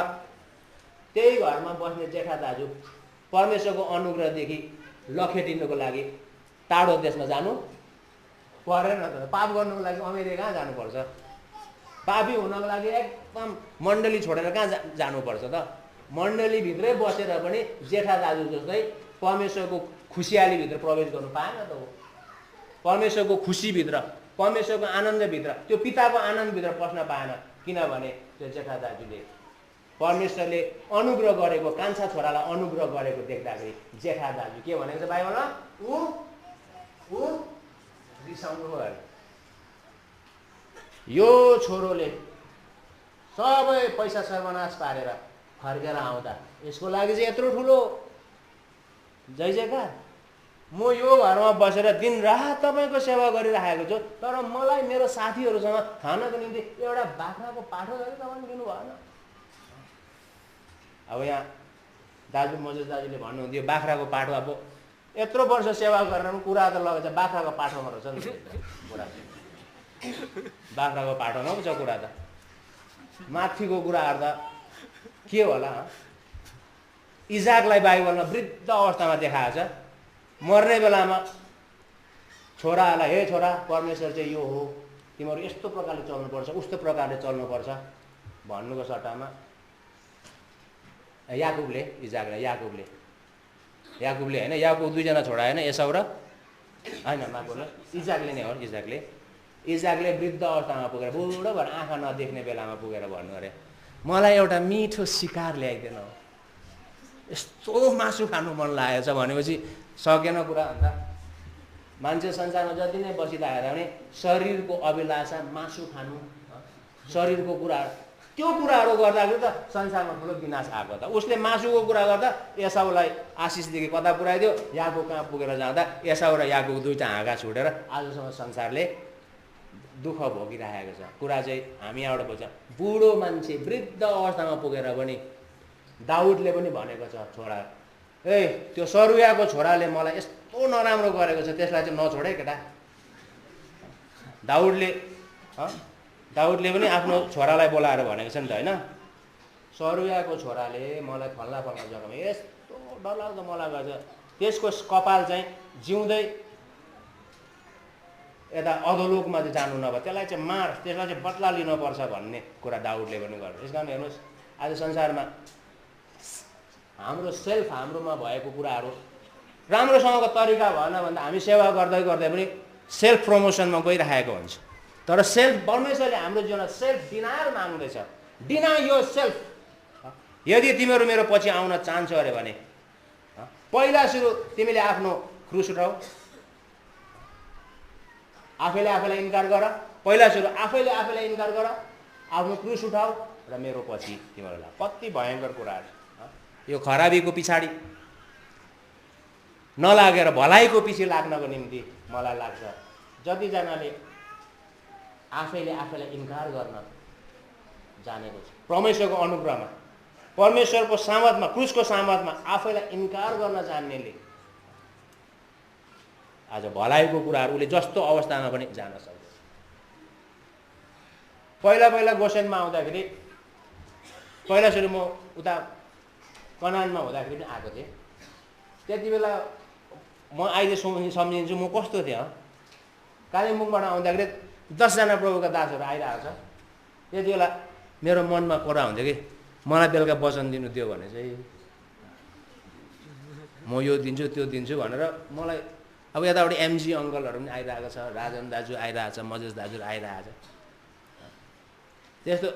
त्यही घरमा बस्ने जेठा दाजु परमेश्वरको अनुग्रहदेखि लखेटिनुको लागि टाढो देशमा जानु परेन त पाप गर्नुको लागि अमेरिका कहाँ जानुपर्छ पापी हुनको लागि एकदम मण्डली छोडेर कहाँ जानुपर्छ त मण्डलीभित्रै बसेर पनि जेठा दाजु जस्तै परमेश्वरको खुसियालीभित्र प्रवेश गर्नु पाएन त हो परमेश्वरको खुसीभित्र परमेश्वरको आनन्दभित्र त्यो पिताको आनन्दभित्र पस्न पाएन किनभने त्यो जेठा दाजुले परमेश्वरले अनुग्रह गरेको कान्छा छोरालाई अनुग्रह गरेको देख्दाखेरि जेठा दाजु के भनेको छ बाइबलमा ऊ रिसाउनु भयो यो छोरोले सबै पैसा सर्वनाश पारेर फर्केर आउँदा यसको लागि चाहिँ यत्रो ठुलो जय जयकार म यो घरमा बसेर दिनरात तपाईँको सेवा गरिराखेको छु तर मलाई मेरो साथीहरूसँग खानको निम्ति एउटा बाख्राको पाठो गरी तपाईँले दिनु भएन अब यहाँ दाजु मजेस दाजुले भन्नुहुन्थ्यो बाख्राको पाठो अब यत्रो वर्ष सेवा गरेर पनि कुरा त लगेछ बाख्राको पाठोमा रहेछ नि कुरा बाख्राको पाठोमा पो छ कुरा त माथिको कुराहरू त के होला इजाकलाई बाइबलमा वृद्ध अवस्थामा देखाएको छ मर्ने बेलामा छोराहरूलाई हे छोरा परमेश्वर चाहिँ यो हो तिमीहरू यस्तो प्रकारले चल्नुपर्छ उस्तो प्रकारले चल्नुपर्छ भन्नुको सट्टामा याकुबले इजाकलाई याकुबले होइन याकुब दुईजना छोरा होइन एसाउ र होइन माकुबले इजाकले नै हो इजाकले वृद्ध अवस्थामा पुगेर बुढो भएर आँखा नदेख्ने बेलामा पुगेर भन्नु अरे मलाई एउटा मिठो शिकार ल्याइदिनु यस्तो मासु खानु मन लागेको छ भनेपछि सकेन कुरा अन्त मान्छे संसारमा जति नै बसिरहेको भने शरीरको अभिलाषा मासु खानु शरीरको कुरा त्यो कुराहरू गर्दाखेरि त संसारमा ठुलो विनाश आएको त उसले मासुको कुरा गर्दा एसाउलाई आशिषदेखि कता पुऱ्याइदियो याकुब कहाँ पुगेर जाँदा एसाउ र याकुब दुईटा हाँगा छुटेर आजसम्म संसारले दुःख भोगिरहेको छ कुरा चाहिँ हामी यहाँबाट बुझ्छ बुढो मान्छे वृद्ध अवस्थामा पुगेर पनि दाउदले पनि भनेको छ छोरा ए त्यो सरुयाको छोराले मलाई यस्तो नराम्रो गरेको छ त्यसलाई चाहिँ नछोडे केटा दाउदले पनि आफ्नो छोरालाई बोलाएर भनेको छ नि त होइन सरुयाको छोराले मलाई फल्ना जग्गामा यस्तो डरलाग्दो मलाई गर्छ त्यसको कपाल चाहिँ जिउँदै यता अधोलोकमा चाहिँ जानु नभए त्यसलाई चाहिँ मार, त्यसलाई चाहिँ बदला लिनुपर्छ भन्ने कुरा दाउदले पनि गर्छ। त्यस कारण हेर्नुहोस् आज संसारमा हाम्रो सेल्फ हाम्रोमा भएको कुराहरू राम्रोसँगको तरिका भएन भन्दा हामी सेवा गर्दै गर्दै पनि सेल्फ प्रमोसनमा गइरहेको हुन्छ। तर सेल्फ परमेश्वरले हाम्रो जीवनमा सेल्फ डिनायर माग्दैछ। डिनाई यो सेल्फ। यदि तिमीहरू मेरो पछि आउन चाहन्छौ अरे भने पहिला सुरु तिमीले आफ्नो क्रुस उठाऊ, आफैले आफैलाई इन्कार गर। पहिला सुरु आफैले आफैलाई इन्कार गर, आफ्नो क्रुस उठाऊ र मेरो पछि तिमीहरूलाई। कति भयङ्कर कुराहरू। यो खराबीको पछाडि नलागेर भलाइको पछि लाग्नको निम्ति मलाई लाग्छ जतिजनाले आफैले आफैलाई इन्कार गर्न जानेको छ, परमेश्वरको अनुग्रहमा, परमेश्वरको सामर्थमा, क्रुसको सामर्थमा आफैलाई इन्कार गर्न जान्नेले आज भलाइको कुराहरू उसले जस्तो अवस्थामा पनि जान सक्छ। पहिला पहिला गोसेनमा आउँदाखेरि, पहिला सुरु म उता कनानमा हुँदाखेरि पनि आएको थिएँ। त्यति बेला म अहिले सम्झिन्छु म कस्तो थिएँ। कालिम्पोङबाट आउँदाखेरि 10 जना प्रभुका दासहरू आइरहेको छ। त्यति बेला मेरो मनमा कुरा हुन्थ्यो कि मलाई बेलुका वचन दिनु दियो भने चाहिँ म यो दिन्छु त्यो दिन्छु भनेर। मलाई अब यतापट्टि एमजी अङ्कलहरू पनि आइरहेको छ, राजन दाजु आइरहेको छ, मजेस दाजु आइरहेको छ। त्यस्तो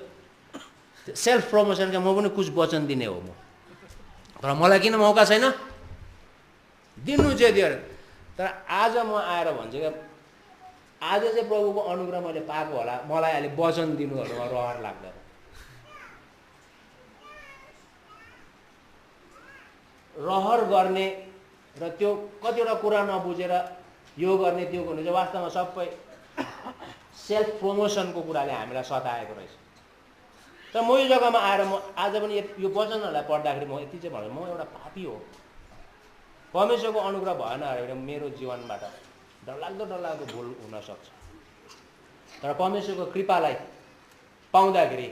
सेल्फ प्रमोसनका म पनि कुछ वचन दिने हो म, तर मलाई किन मौका छैन दिनु चाहिँ दियो। तर आज म आएर भन्छु क्या आज चाहिँ प्रभुको अनुग्रह मैले पाएको होला, मलाई अहिले वचन दिनुहरूमा रहर लाग्दैन। रहर गर्ने र त्यो कतिवटा कुरा नबुझेर यो गर्ने त्यो गर्ने चाहिँ वास्तवमा सबै सेल्फ प्रमोसनको कुराले हामीलाई सताएको रहेछ। तर म यो जग्गामा आएर म आज पनि यो वचनहरूलाई पढ्दाखेरि म यति चाहिँ भन्छु, म एउटा पापी हो। परमेश्वरको अनुग्रह भएन अरे मेरो जीवनबाट डरलाग्दो भुल हुनसक्छ। तर परमेश्वरको कृपालाई पाउँदाखेरि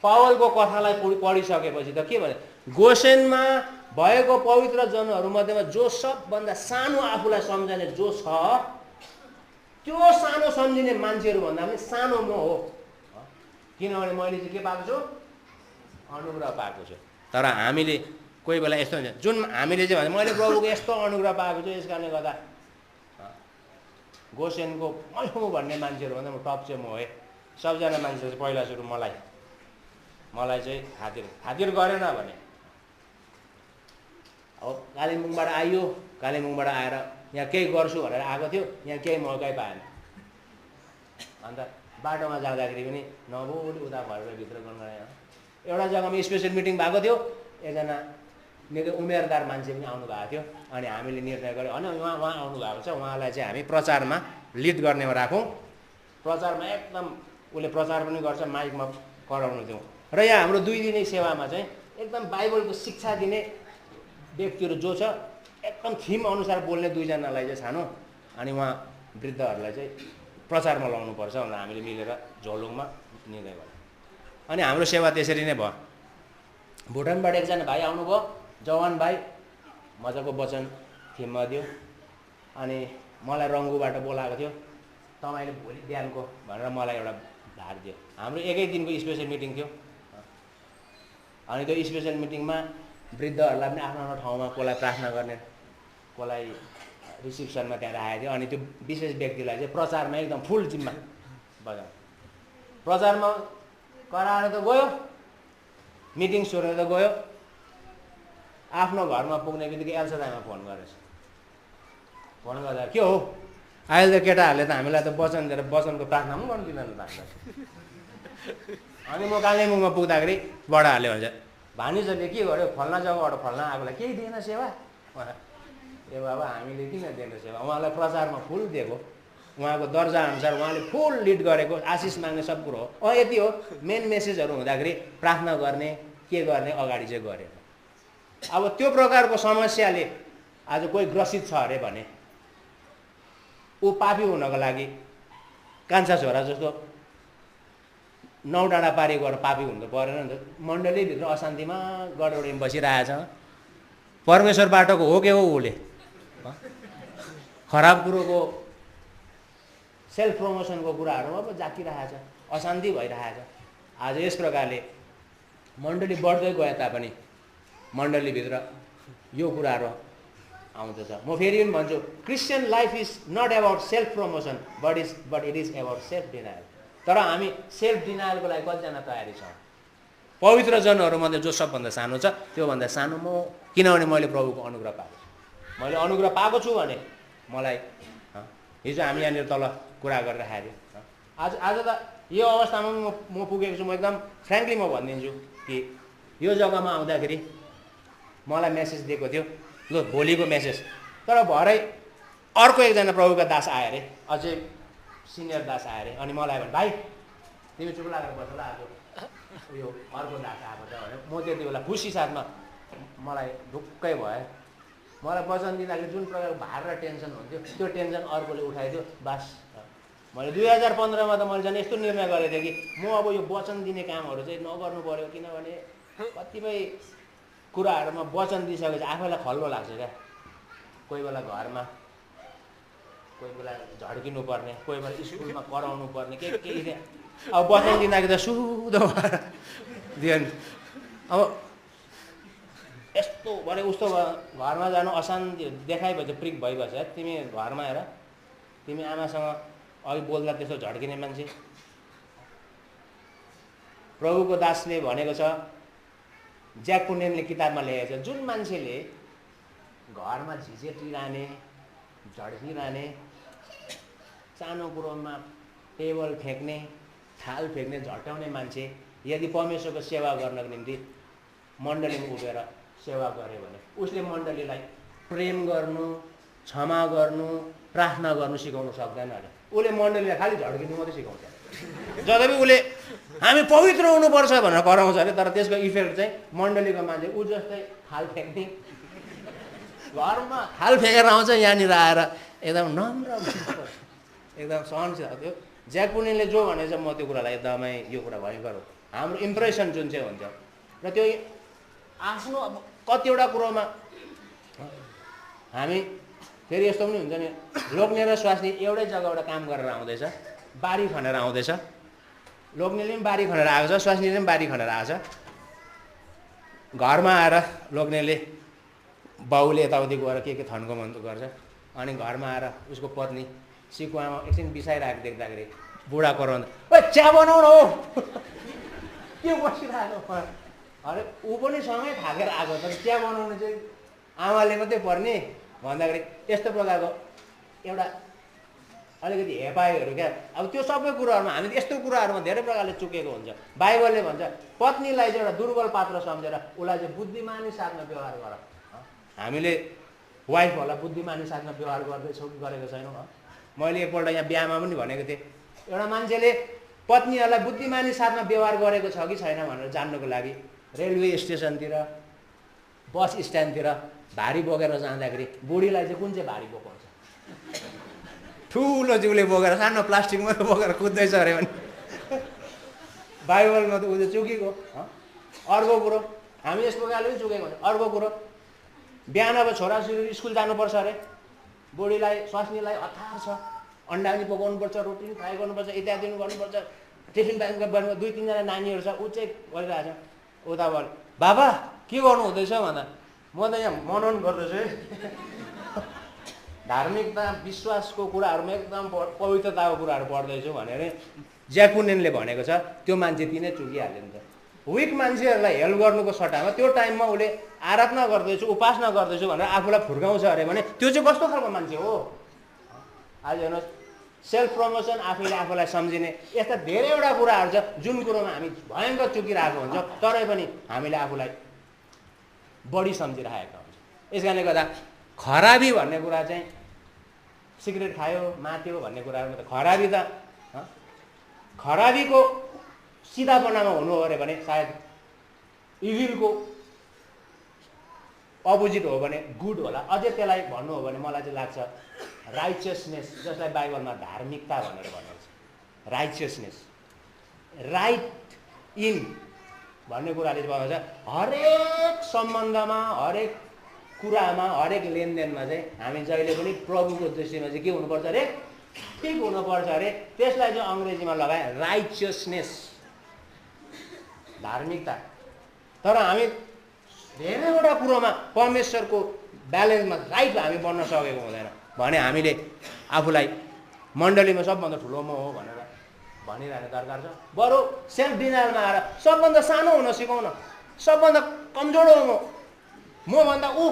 पावलको कथालाई पढिसकेपछि त के भने गोसेनमा भएको पवित्र जनहरूमध्येमा जो सबभन्दा सानो आफूलाई सम्झने जो छ, त्यो सानो सम्झिने मान्छेहरू भन्दा पनि सानो म हो। किनभने मैले चाहिँ के पाएको छु? अनुग्रह पाएको छु। तर हामीले कोही बेला यस्तो हुन्छ जुन हामीले चाहिँ भन्छ मैले प्रभुको यस्तो अनुग्रह पाएको छु, यस कारणले गर्दा गोसेनको मै हुँ भन्ने मान्छेहरू भन्दा म टप चाहिँ म हो। सबजना मान्छे चाहिँ पहिला सुरु मलाई चाहिँ खातिर गरेन भने अब कालिम्पोङबाट आइयो, कालिम्पोङबाट आएर यहाँ केही गर्छु भनेर आएको थियो, यहाँ केही मौकै पाएन। अन्त बाटोमा जाँदाखेरि पनि नबोली उता भएर भित्र गर्नु एउटा जग्गामा स्पेसल मिटिङ भएको थियो। एकजना निकै उमेरदार मान्छे पनि आउनु भएको थियो। अनि हामीले निर्णय गऱ्यौँ होइन उहाँ आउनु भएको छ, उहाँलाई चाहिँ हामी प्रचारमा लिड गर्नेमा राखौँ। प्रचारमा एकदम उसले प्रचार पनि गर्छ, माइकमा कराउनु दिउँ। र यहाँ हाम्रो 2 दिने सेवामा चाहिँ एकदम बाइबलको शिक्षा दिने व्यक्तिहरू जो छ एकदम थिम अनुसार बोल्ने 2 जनालाई चाहिँ छानौँ। अनि उहाँ वृद्धहरूलाई चाहिँ प्रचारमा लाउनुपर्छ भनेर हामीले मिलेर झोलुङमा निर्णय गऱ्यौँ। अनि हाम्रो सेवा त्यसरी नै भयो। भुटानबाट एकजना भाइ आउनुभयो, जवान भाइ, मजाको वचन थिममा दियो। अनि मलाई रङ्गुबाट बोलाएको थियो, तपाईँले भोलि बिहानको भनेर मलाई एउटा भार दियो। हाम्रो एकै दिनको स्पेसल मिटिङ थियो। अनि त्यो स्पेसल मिटिङमा वृद्धहरूलाई पनि आफ्नो आफ्नो ठाउँमा कसलाई प्रार्थना गर्ने, कसलाई रिसिप्सनमा त्यहाँ राखेको थियो। अनि त्यो विशेष व्यक्तिलाई चाहिँ प्रचारमा एकदम फुल जिम्मा बजाउँ। प्रचारमा कराएर त गयो, मिटिङ सोधेर त गयो। आफ्नो घरमा पुग्ने बित्तिकै एल्सा दाइमा फोन गरेछ। फोन गर्दा के हो अहिले त केटाहरूले त हामीलाई त वचन दिएर वचनको प्रार्थना पनि गर्नु दिँदैन त। अनि म कालिम्पोङमा पुग्दाखेरि बडाहरूले भन्छ भानिजहरूले के गर्यो, फल्ना जग्गाबाट फल्ना आएकोलाई केही दिएन सेवा। ए बाबा हामीले किन दिएन सेवा? उहाँलाई प्रचारमा फुल दिएको, उहाँको दर्जा अनुसार उहाँले फुल लिड गरेको, आशिष माग्ने सब कुरो हो। यति हो। मेन मेसेजहरू हुँदाखेरि प्रार्थना गर्ने के गर्ने अगाडि चाहिँ गरेन। अब त्यो प्रकारको समस्याले आज कोही ग्रसित छ अरे भने ऊ पापी हुनको लागि कान्छा छोरा जस्तो 9 डाँडा पारी गएर पापी हुनु त परेन नि त। मण्डलीभित्र अशान्तिमा गडबडीमा बसिरहेछ। परमेश्वर बाटोको हो के हो उसले? खराब कुरोको सेल्फ प्रमोसनको कुराहरूमा पो जाकिरहेछ, अशान्ति भइरहेछ। आज यस प्रकारले मण्डली बढ्दै गए तापनि मण्डलीभित्र यो कुराहरू आउँदछ। म फेरि पनि भन्छु, Christian life is not about self promotion but it is about self denial. तर हामी सेल्फ डिनायलको लागि कतिजना तयारी छौँ? पवित्र जनहरूमध्ये जो सबभन्दा सानो छ त्योभन्दा सानो म, किनभने मैले प्रभुको अनुग्रह पाएको छु। मैले अनुग्रह पाएको छु भने मलाई हिजो हामी यहाँनिर तल कुरा गरिराखेको थियौँ। आज त यो अवस्थामा म पुगेको छु। म एकदम फ्रेङ्कली म भनिदिन्छु कि यो जग्गामा आउँदाखेरि मलाई मेसेज दिएको थियो, ल भोलिको मेसेज, तर भरै अर्को एकजना प्रभुका दास आयो अरे, अझै सिनियर दास आयो अरे। अनि मलाई भने भाइ तिमी चुप लागेर बस्छ ल, आज उयो अर्को दास आएको छ भने म त्यति बेला खुसी साथमा मलाई ढुक्कै भयो। मलाई वचन दिँदाखेरि जुन प्रकारको भार र टेन्सन हुन्थ्यो त्यो टेन्सन अर्कोले उठाइदियो। बास मैले 2015मा त मैले झन् यस्तो निर्णय गरेको थिएँ कि म अब यो वचन दिने कामहरू चाहिँ नगर्नु पऱ्यो, किनभने कतिपय कुराहरूमा वचन दिइसकेपछि आफैलाई खल्लो लाग्छ क्या। कोही बेला घरमा, कोही बेला झड्किनु पर्ने, कोही बेला स्कुलमा कराउनु पर्ने, केही अब वचन दिँदाखेरि त सुधो भएर दियो नि। अब यस्तो भने उस्तो घरमा जानु अशान्ति देखाएपछि प्रिक भइबस्छ। तिमी घरमा हेर, तिमी आमासँग अघि बोल्दा त्यस्तो झड्किने मान्छे। प्रभुको दासले भनेको छ, ज्याक पुनेनले किताबमा लेखेको छ, जुन मान्छेले घरमा झिझेटिरहने, झड्किरहने, सानो कुरोमा टेबल फ्याँक्ने, थाल फ्याँक्ने, झट्याउने मान्छे यदि परमेश्वरको सेवा गर्नको निम्ति मण्डलीमा उभिएर सेवा गर्यो भने उसले मण्डलीलाई प्रेम गर्नु, क्षमा गर्नु, प्रार्थना गर्नु सिकाउनु सक्दैन अरे। उसले मण्डलीलाई खालि झड्किनु मात्रै सिकाउँछ। जब उसले हामी पवित्र हुनुपर्छ भनेर कराउँछ अरे, तर त्यसको इफेक्ट चाहिँ मण्डलीको मान्छे ऊ जस्तै थाल फ्याँक्ने, घरमा थाल फ्याँकेर आउँछ, यहाँनिर आएर एकदम नम्र एकदम सहनशील। त्यो ज्याक पुनेनले जो भनेछ म त्यो कुरालाई एकदमै यो कुरा भयङ्कर हो। हाम्रो इम्प्रेसन जुन चाहिँ हुन्छ र त्यो आफ्नो अब कतिवटा कुरोमा हामी फेरि यस्तो पनि हुन्छ नि, लोग्ने र स्वास्नी एउटै जग्गाबाट काम गरेर आउँदैछ, बारी खनेर आउँदैछ। लोग्नेले पनि बारी खनेर आएको छ, स्वास्नीले पनि बारी खनेर आएको छ। घरमा आएर लोग्नेले बाउले यताउति गएर के थन्को मन्तो गर्छ, अनि घरमा आएर उसको पत्नी सिकुवामा एकछिन बिसाइरहेको देख्दाखेरि बुढा कराउँदा ओ चिया बनाउनु हो के बसिरहेको। अरे ऊ पनि सँगै थाकेर आएको, तर चिया बनाउनु चाहिँ आमाले मात्रै पर्ने भन्दाखेरि यस्तो प्रकारको एउटा अलिकति हेपाइहरू क्या। अब त्यो सबै कुराहरूमा हामी यस्तो कुराहरूमा धेरै प्रकारले चुकेको हुन्छ। बाइबलले भन्छ पत्नीलाई चाहिँ एउटा दुर्बल पात्र सम्झेर उसलाई चाहिँ बुद्धिमानी साथमा व्यवहार गर। हामीले वाइफहरूलाई बुद्धिमानी साथमा व्यवहार गर्दैछौँ कि गरेको छैनौँ? मैले एकपल्ट यहाँ बिहामा पनि भनेको थिएँ, एउटा मान्छेले पत्नीहरूलाई बुद्धिमानी साथमा व्यवहार गरेको छ कि छैन भनेर जान्नको लागि रेलवे स्टेसनतिर, बस स्ट्यान्डतिर भारी बोकेर जाँदाखेरि बुढीलाई चाहिँ कुन चाहिँ भारी बोकाउँछ? ठुलो जिउले बोकेर सानो प्लास्टिक मात्रै बोकेर कुद्दैछ अरे भने बाइबलमा त ऊ चाहिँ चुकेको। अर्को कुरो हामी यस प्रकारले पनि चुकेको हुन्छ। अर्को कुरो बिहान अब छोराछोरी स्कुल जानुपर्छ अरे, बुढीलाई स्वास्नीलाई हतार छ, अन्डा पनि पकाउनुपर्छ, रोटी पनि फ्राई गर्नुपर्छ, इत्यादि पनि गर्नुपर्छ, टिफिन प्याक 2-3जना नानीहरू छ, ऊ चाहिँ गरिरहेछ। उता भयो बाबा के गर्नु हुँदैछ भन्दा म त यहाँ मनन गर्दैछु है, धार्मिकता विश्वासको कुराहरूमा एकदम पवित्रताको कुराहरू पढ्दैछु भनेर ज्याक पुनेनले भनेको छ। त्यो मान्छे तिनै चुकिहाल्यो नि त। विक मान्छेहरूलाई हेल्प गर्नुको सट्टामा त्यो टाइममा उसले आराधना गर्दैछु, उपासना गर्दैछु भनेर आफूलाई फुर्काउँछ अरे भने त्यो चाहिँ कस्तो खालको मान्छे हो? आज हेर्नुहोस्, सेल्फ प्रमोसन, आफैले आफूलाई सम्झिने, यस्ता धेरैवटा कुराहरू छ जुन कुरोमा हामी भयङ्कर चुकिरहेको हुन्छ, तरै पनि हामीले आफूलाई बढी सम्झिरहेका हुन्छ। यस कारणले गर्दा खराबी भन्ने कुरा चाहिँ सिगरेट खायो माथ्यो भन्ने कुराहरू त खराबीको सिधापनामा हुनु हो अरे भने सायद इभिलको अपोजिट हो भने गुड होला। अझै त्यसलाई भन्नु हो भने मलाई चाहिँ लाग्छ राइचियसनेस, जसलाई बाइबलमा धार्मिकता भनेर भनिन्छ। राइचियसनेस, राइट इन भन्ने कुराले चाहिँ भन्छ हरेक सम्बन्धमा, हरेक कुरामा, हरेक लेनदेनमा चाहिँ हामी जहिले पनि प्रभुको दृष्टिमा चाहिँ के हुनुपर्छ अरे? ठिक हुनुपर्छ अरे। त्यसलाई चाहिँ अङ्ग्रेजीमा लगाए राइचियसनेस, धार्मिकता। तर हामी धेरैवटा कुरोमा परमेश्वरको ब्यालेन्समा राइट हामी बन्न सकेको हुँदैन भने हामीले आफूलाई मण्डलीमा सबभन्दा ठुलो म हो भनेर भनिरहने दरकार छ। बरु सेल्फ डिनायलमा आएर सबभन्दा सानो हुन सिकाउन, सबभन्दा कमजोर हो मभन्दा ऊ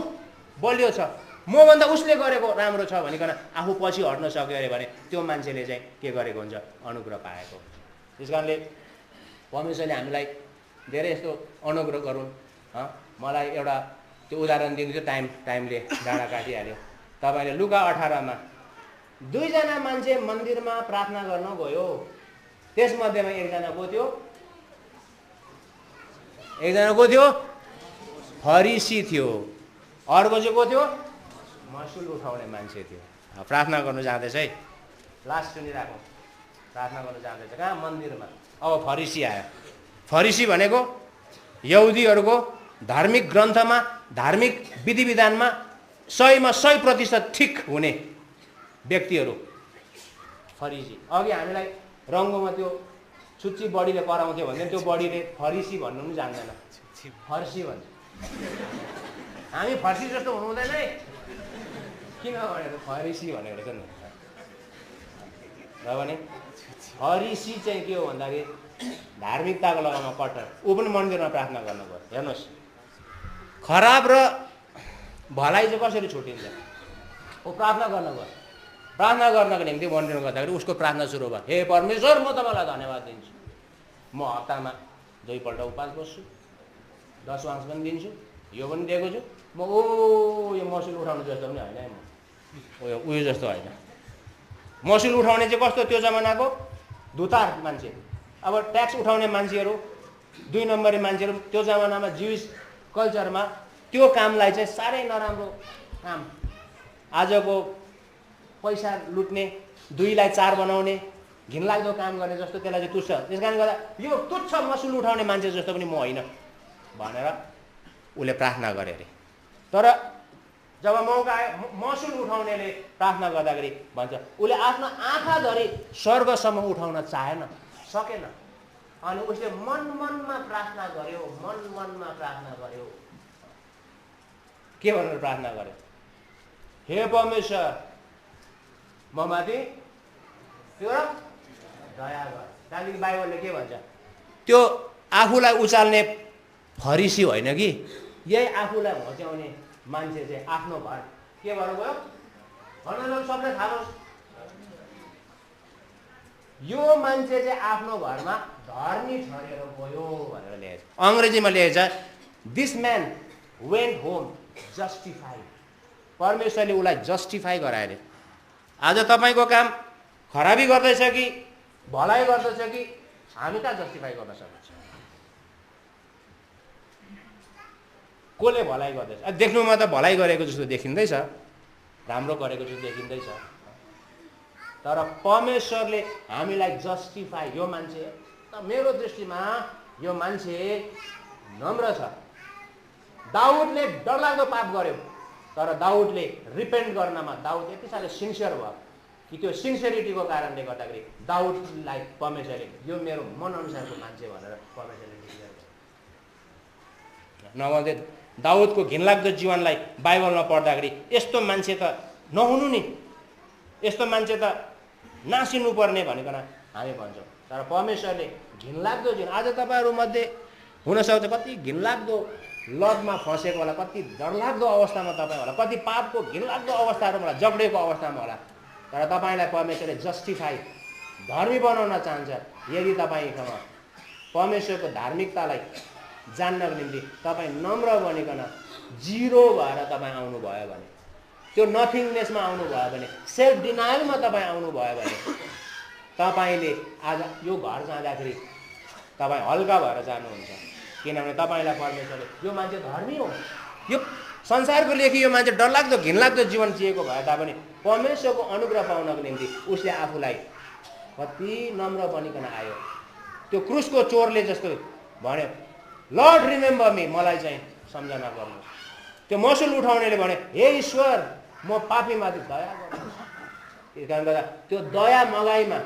बलियो छ, मभन्दा उसले गरेको राम्रो छ भनिकन आफू पछि हट्न सक्यो अरे भने त्यो मान्छेले चाहिँ के गरेको हुन्छ, अनुग्रह पाएको। त्यस कारणले परमेश्वरले हामीलाई धेरै यस्तो अनुग्रह गरून्। मलाई एउटा त्यो उदाहरण दिनु थियो, टाइमले डाँडा काटिहाल्यो। तपाईँले लुका 18मा 2 जना मान्छे मन्दिरमा प्रार्थना गर्न गयो, त्यसमध्येमा एकजना को थियो? एकजना को थियो? फरिसी थियो। अर्को चाहिँ को थियो? महसुल उठाउने मान्छे थियो। प्रार्थना गर्नु जाँदैछ है, लास्ट सुनिरहेको, प्रार्थना गर्नु जाँदैछ कहाँ? मन्दिरमा। अब फरिसी आयो। फरिसी भनेको यहुदीहरूको धार्मिक ग्रन्थमा, धार्मिक विधि विधानमा 100मा 100% ठिक हुने व्यक्तिहरू फरिसी। अघि हामीलाई रङ्गोमा त्यो छुच्ची बडीले कराउँथ्यो भने त्यो बडीले फरिसी भन्नु पनि जान्दैन, फर्सी भन्छ। हामी फर्सी जस्तो हुनु हुँदैन है, किन भनेको फरिसी भनेको रहेछ नि। र भने फरिसी चाहिँ के हो भन्दाखेरि धार्मिकताको लगामा कट्टर। ऊ पनि मन्दिरमा प्रार्थना गर्न गयो। हेर्नुहोस्, खराब र भलाइ चाहिँ कसरी छुटिन्छ? ऊ प्रार्थना गर्न गयो। प्रार्थना गर्नको निम्ति मन्दिरमा गर्दाखेरि उसको प्रार्थना सुरु भयो, हे परमेश्वर, म तपाईँलाई धन्यवाद दिन्छु, म हप्तामा 2 पल्ट उपास बस्छु, 10 वांस पनि दिन्छु, यो पनि दिएको छु म। यो महसुल उठाउनु जस्तो पनि होइन है, म उयो जस्तो होइन। महसुल उठाउने चाहिँ कस्तो? त्यो जमानाको धुतार मान्छे। अब ट्याक्स उठाउने मान्छेहरू, 2 नम्बरी मान्छेहरू त्यो जमानामा ज्युइस कल्चरमा त्यो कामलाई चाहिँ साह्रै नराम्रो काम। आजको पैसा लुट्ने, 2लाई 4 बनाउने, घिनलाग्दो काम गर्ने जस्तो त्यसलाई चाहिँ तुच्छ। त्यस कारणले गर्दा यो तुच्छ महसुल उठाउने मान्छे जस्तो पनि म होइन भनेर उसले प्रार्थना गरे अरे। तर जब मौका आयो, महसुल उठाउनेले प्रार्थना गर्दाखेरि भन्छ उसले आफ्नो आँखा धरि स्वर्गसम्म उठाउन चाहेन, सकेन। अनि उसले मनमा प्रार्थना गर्यो, मनमा प्रार्थना गर्यो। के भनेर प्रार्थना गर्यो? हे परमेश्वर, म माथि त्यो दया गर। त्यहाँदेखि बाइबलले के भन्छ? त्यो आफूलाई उचाल्ने फरिसी होइन कि, यही आफूलाई भच्याउने मान्छे चाहिँ आफ्नो घर के भएर गयो? भन्नु सबले थाहा होस्, यो मान्छे चाहिँ आफ्नो घरमा धर्मी ठहरेर गयो भनेर लेखेछ। अङ्ग्रेजीमा लेखेछ, this man went home justified. परमेश्वरले उसलाई जस्टिफाई गराए। आज तपाईँको काम खराबी गर्दैछ कि भलाइ गर्दैछ कि हामी कहाँ जस्टिफाई गर्न सक्छ? कसले भलाइ गर्दैछ? देख्नुमा त भलाइ गरेको जस्तो देखिँदैछ, राम्रो गरेको जस्तो देखिँदैछ, तर परमेश्वरले हामीलाई जस्टिफाई, यो मान्छे मेरो दृष्टिमा यो मान्छे नम्र छ। दाउदले डरलाग्दो पाप गर्यो, तर दाउदले रिपेन्ट गर्नमा दाउद यति साह्रो सिन्सियर भयो कि त्यो सिन्सियरिटीको कारणले गर्दाखेरि दाउदलाई परमेश्वरले यो मेरो मनअनुसारको मान्छे भनेर परमेश्वरले डिक्लेयर गर्यो। नभए दाउदको घिनलाग्दो जीवनलाई बाइबलमा पढ्दाखेरि यस्तो मान्छे त नहुनु नि, यस्तो मान्छे त नासिनु पर्ने भनिकन हामी भन्छौँ। तर परमेश्वरले घिनलाग्दो जीवन, आज तपाईँहरूमध्ये हुनसक्छ कति घिनलाग्दो लतमा फँसेको होला, कति डरलाग्दो अवस्थामा तपाईँ होला, कति पापको घिनलाग्दो अवस्थाहरूमा होला, जगडेको अवस्थामा होला, तर तपाईँलाई परमेश्वरले जस्टिफाई, धर्मी बनाउन चाहन्छ। यदि तपाईँसँग परमेश्वरको धार्मिकतालाई जान्नको निम्ति तपाईँ नम्र बनिकन जिरो भएर तपाईँ आउनुभयो भने, त्यो नथिङनेसमा आउनुभयो भने, सेल्फ डिनायलमा तपाईँ आउनुभयो भने, तपाईँले आज यो घर जाँदाखेरि तपाईँ हल्का भएर जानुहुन्छ। किनभने तपाईँलाई परमेश्वरले यो मान्छे धर्मी हो, यो संसारको लेखी यो मान्छे डरलाग्दो घिनलाग्दो जीवन जिएको भए तापनि परमेश्वरको अनुग्रह पाउनको निम्ति उसले आफूलाई कति नम्र बनिकन आयो। त्यो क्रुसको चोरले जस्तो भन्यो, लर्ड रिमेम्बर मी, मलाई चाहिँ सम्झना गर्नुहोस्। त्यो महसुल उठाउनेले भने, हे ईश्वर, म पापीमाथि दया गर्नुहोस्। त्यस कारणले गर्दा त्यो दया मगाइमा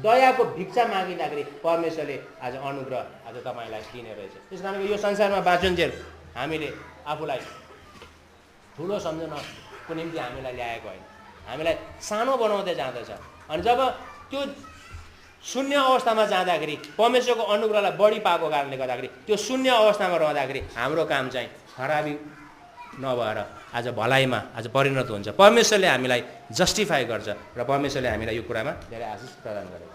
दयाको भिक्षा मागिँदाखेरि परमेश्वरले आज अनुग्रह आज तपाईँलाई दिने रहेछ। त्यस कारणले यो संसारमा बाँचुन्जेल हामीले आफूलाई ठुलो सम्झनको निम्ति हामीलाई ल्याएको होइन, हामीलाई सानो बनाउँदै जाँदछ। अनि जब त्यो शून्य अवस्थामा जाँदाखेरि परमेश्वरको अनुग्रहलाई बढी पाएको कारणले गर्दाखेरि त्यो शून्य अवस्थामा रहँदाखेरि हाम्रो काम चाहिँ खराबी नभएर आज भलाइमा आज परिणत हुन्छ। परमेश्वरले हामीलाई जस्टिफाई गर्छ र परमेश्वरले हामीलाई यो कुरामा धेरै आशिष प्रदान गरेको।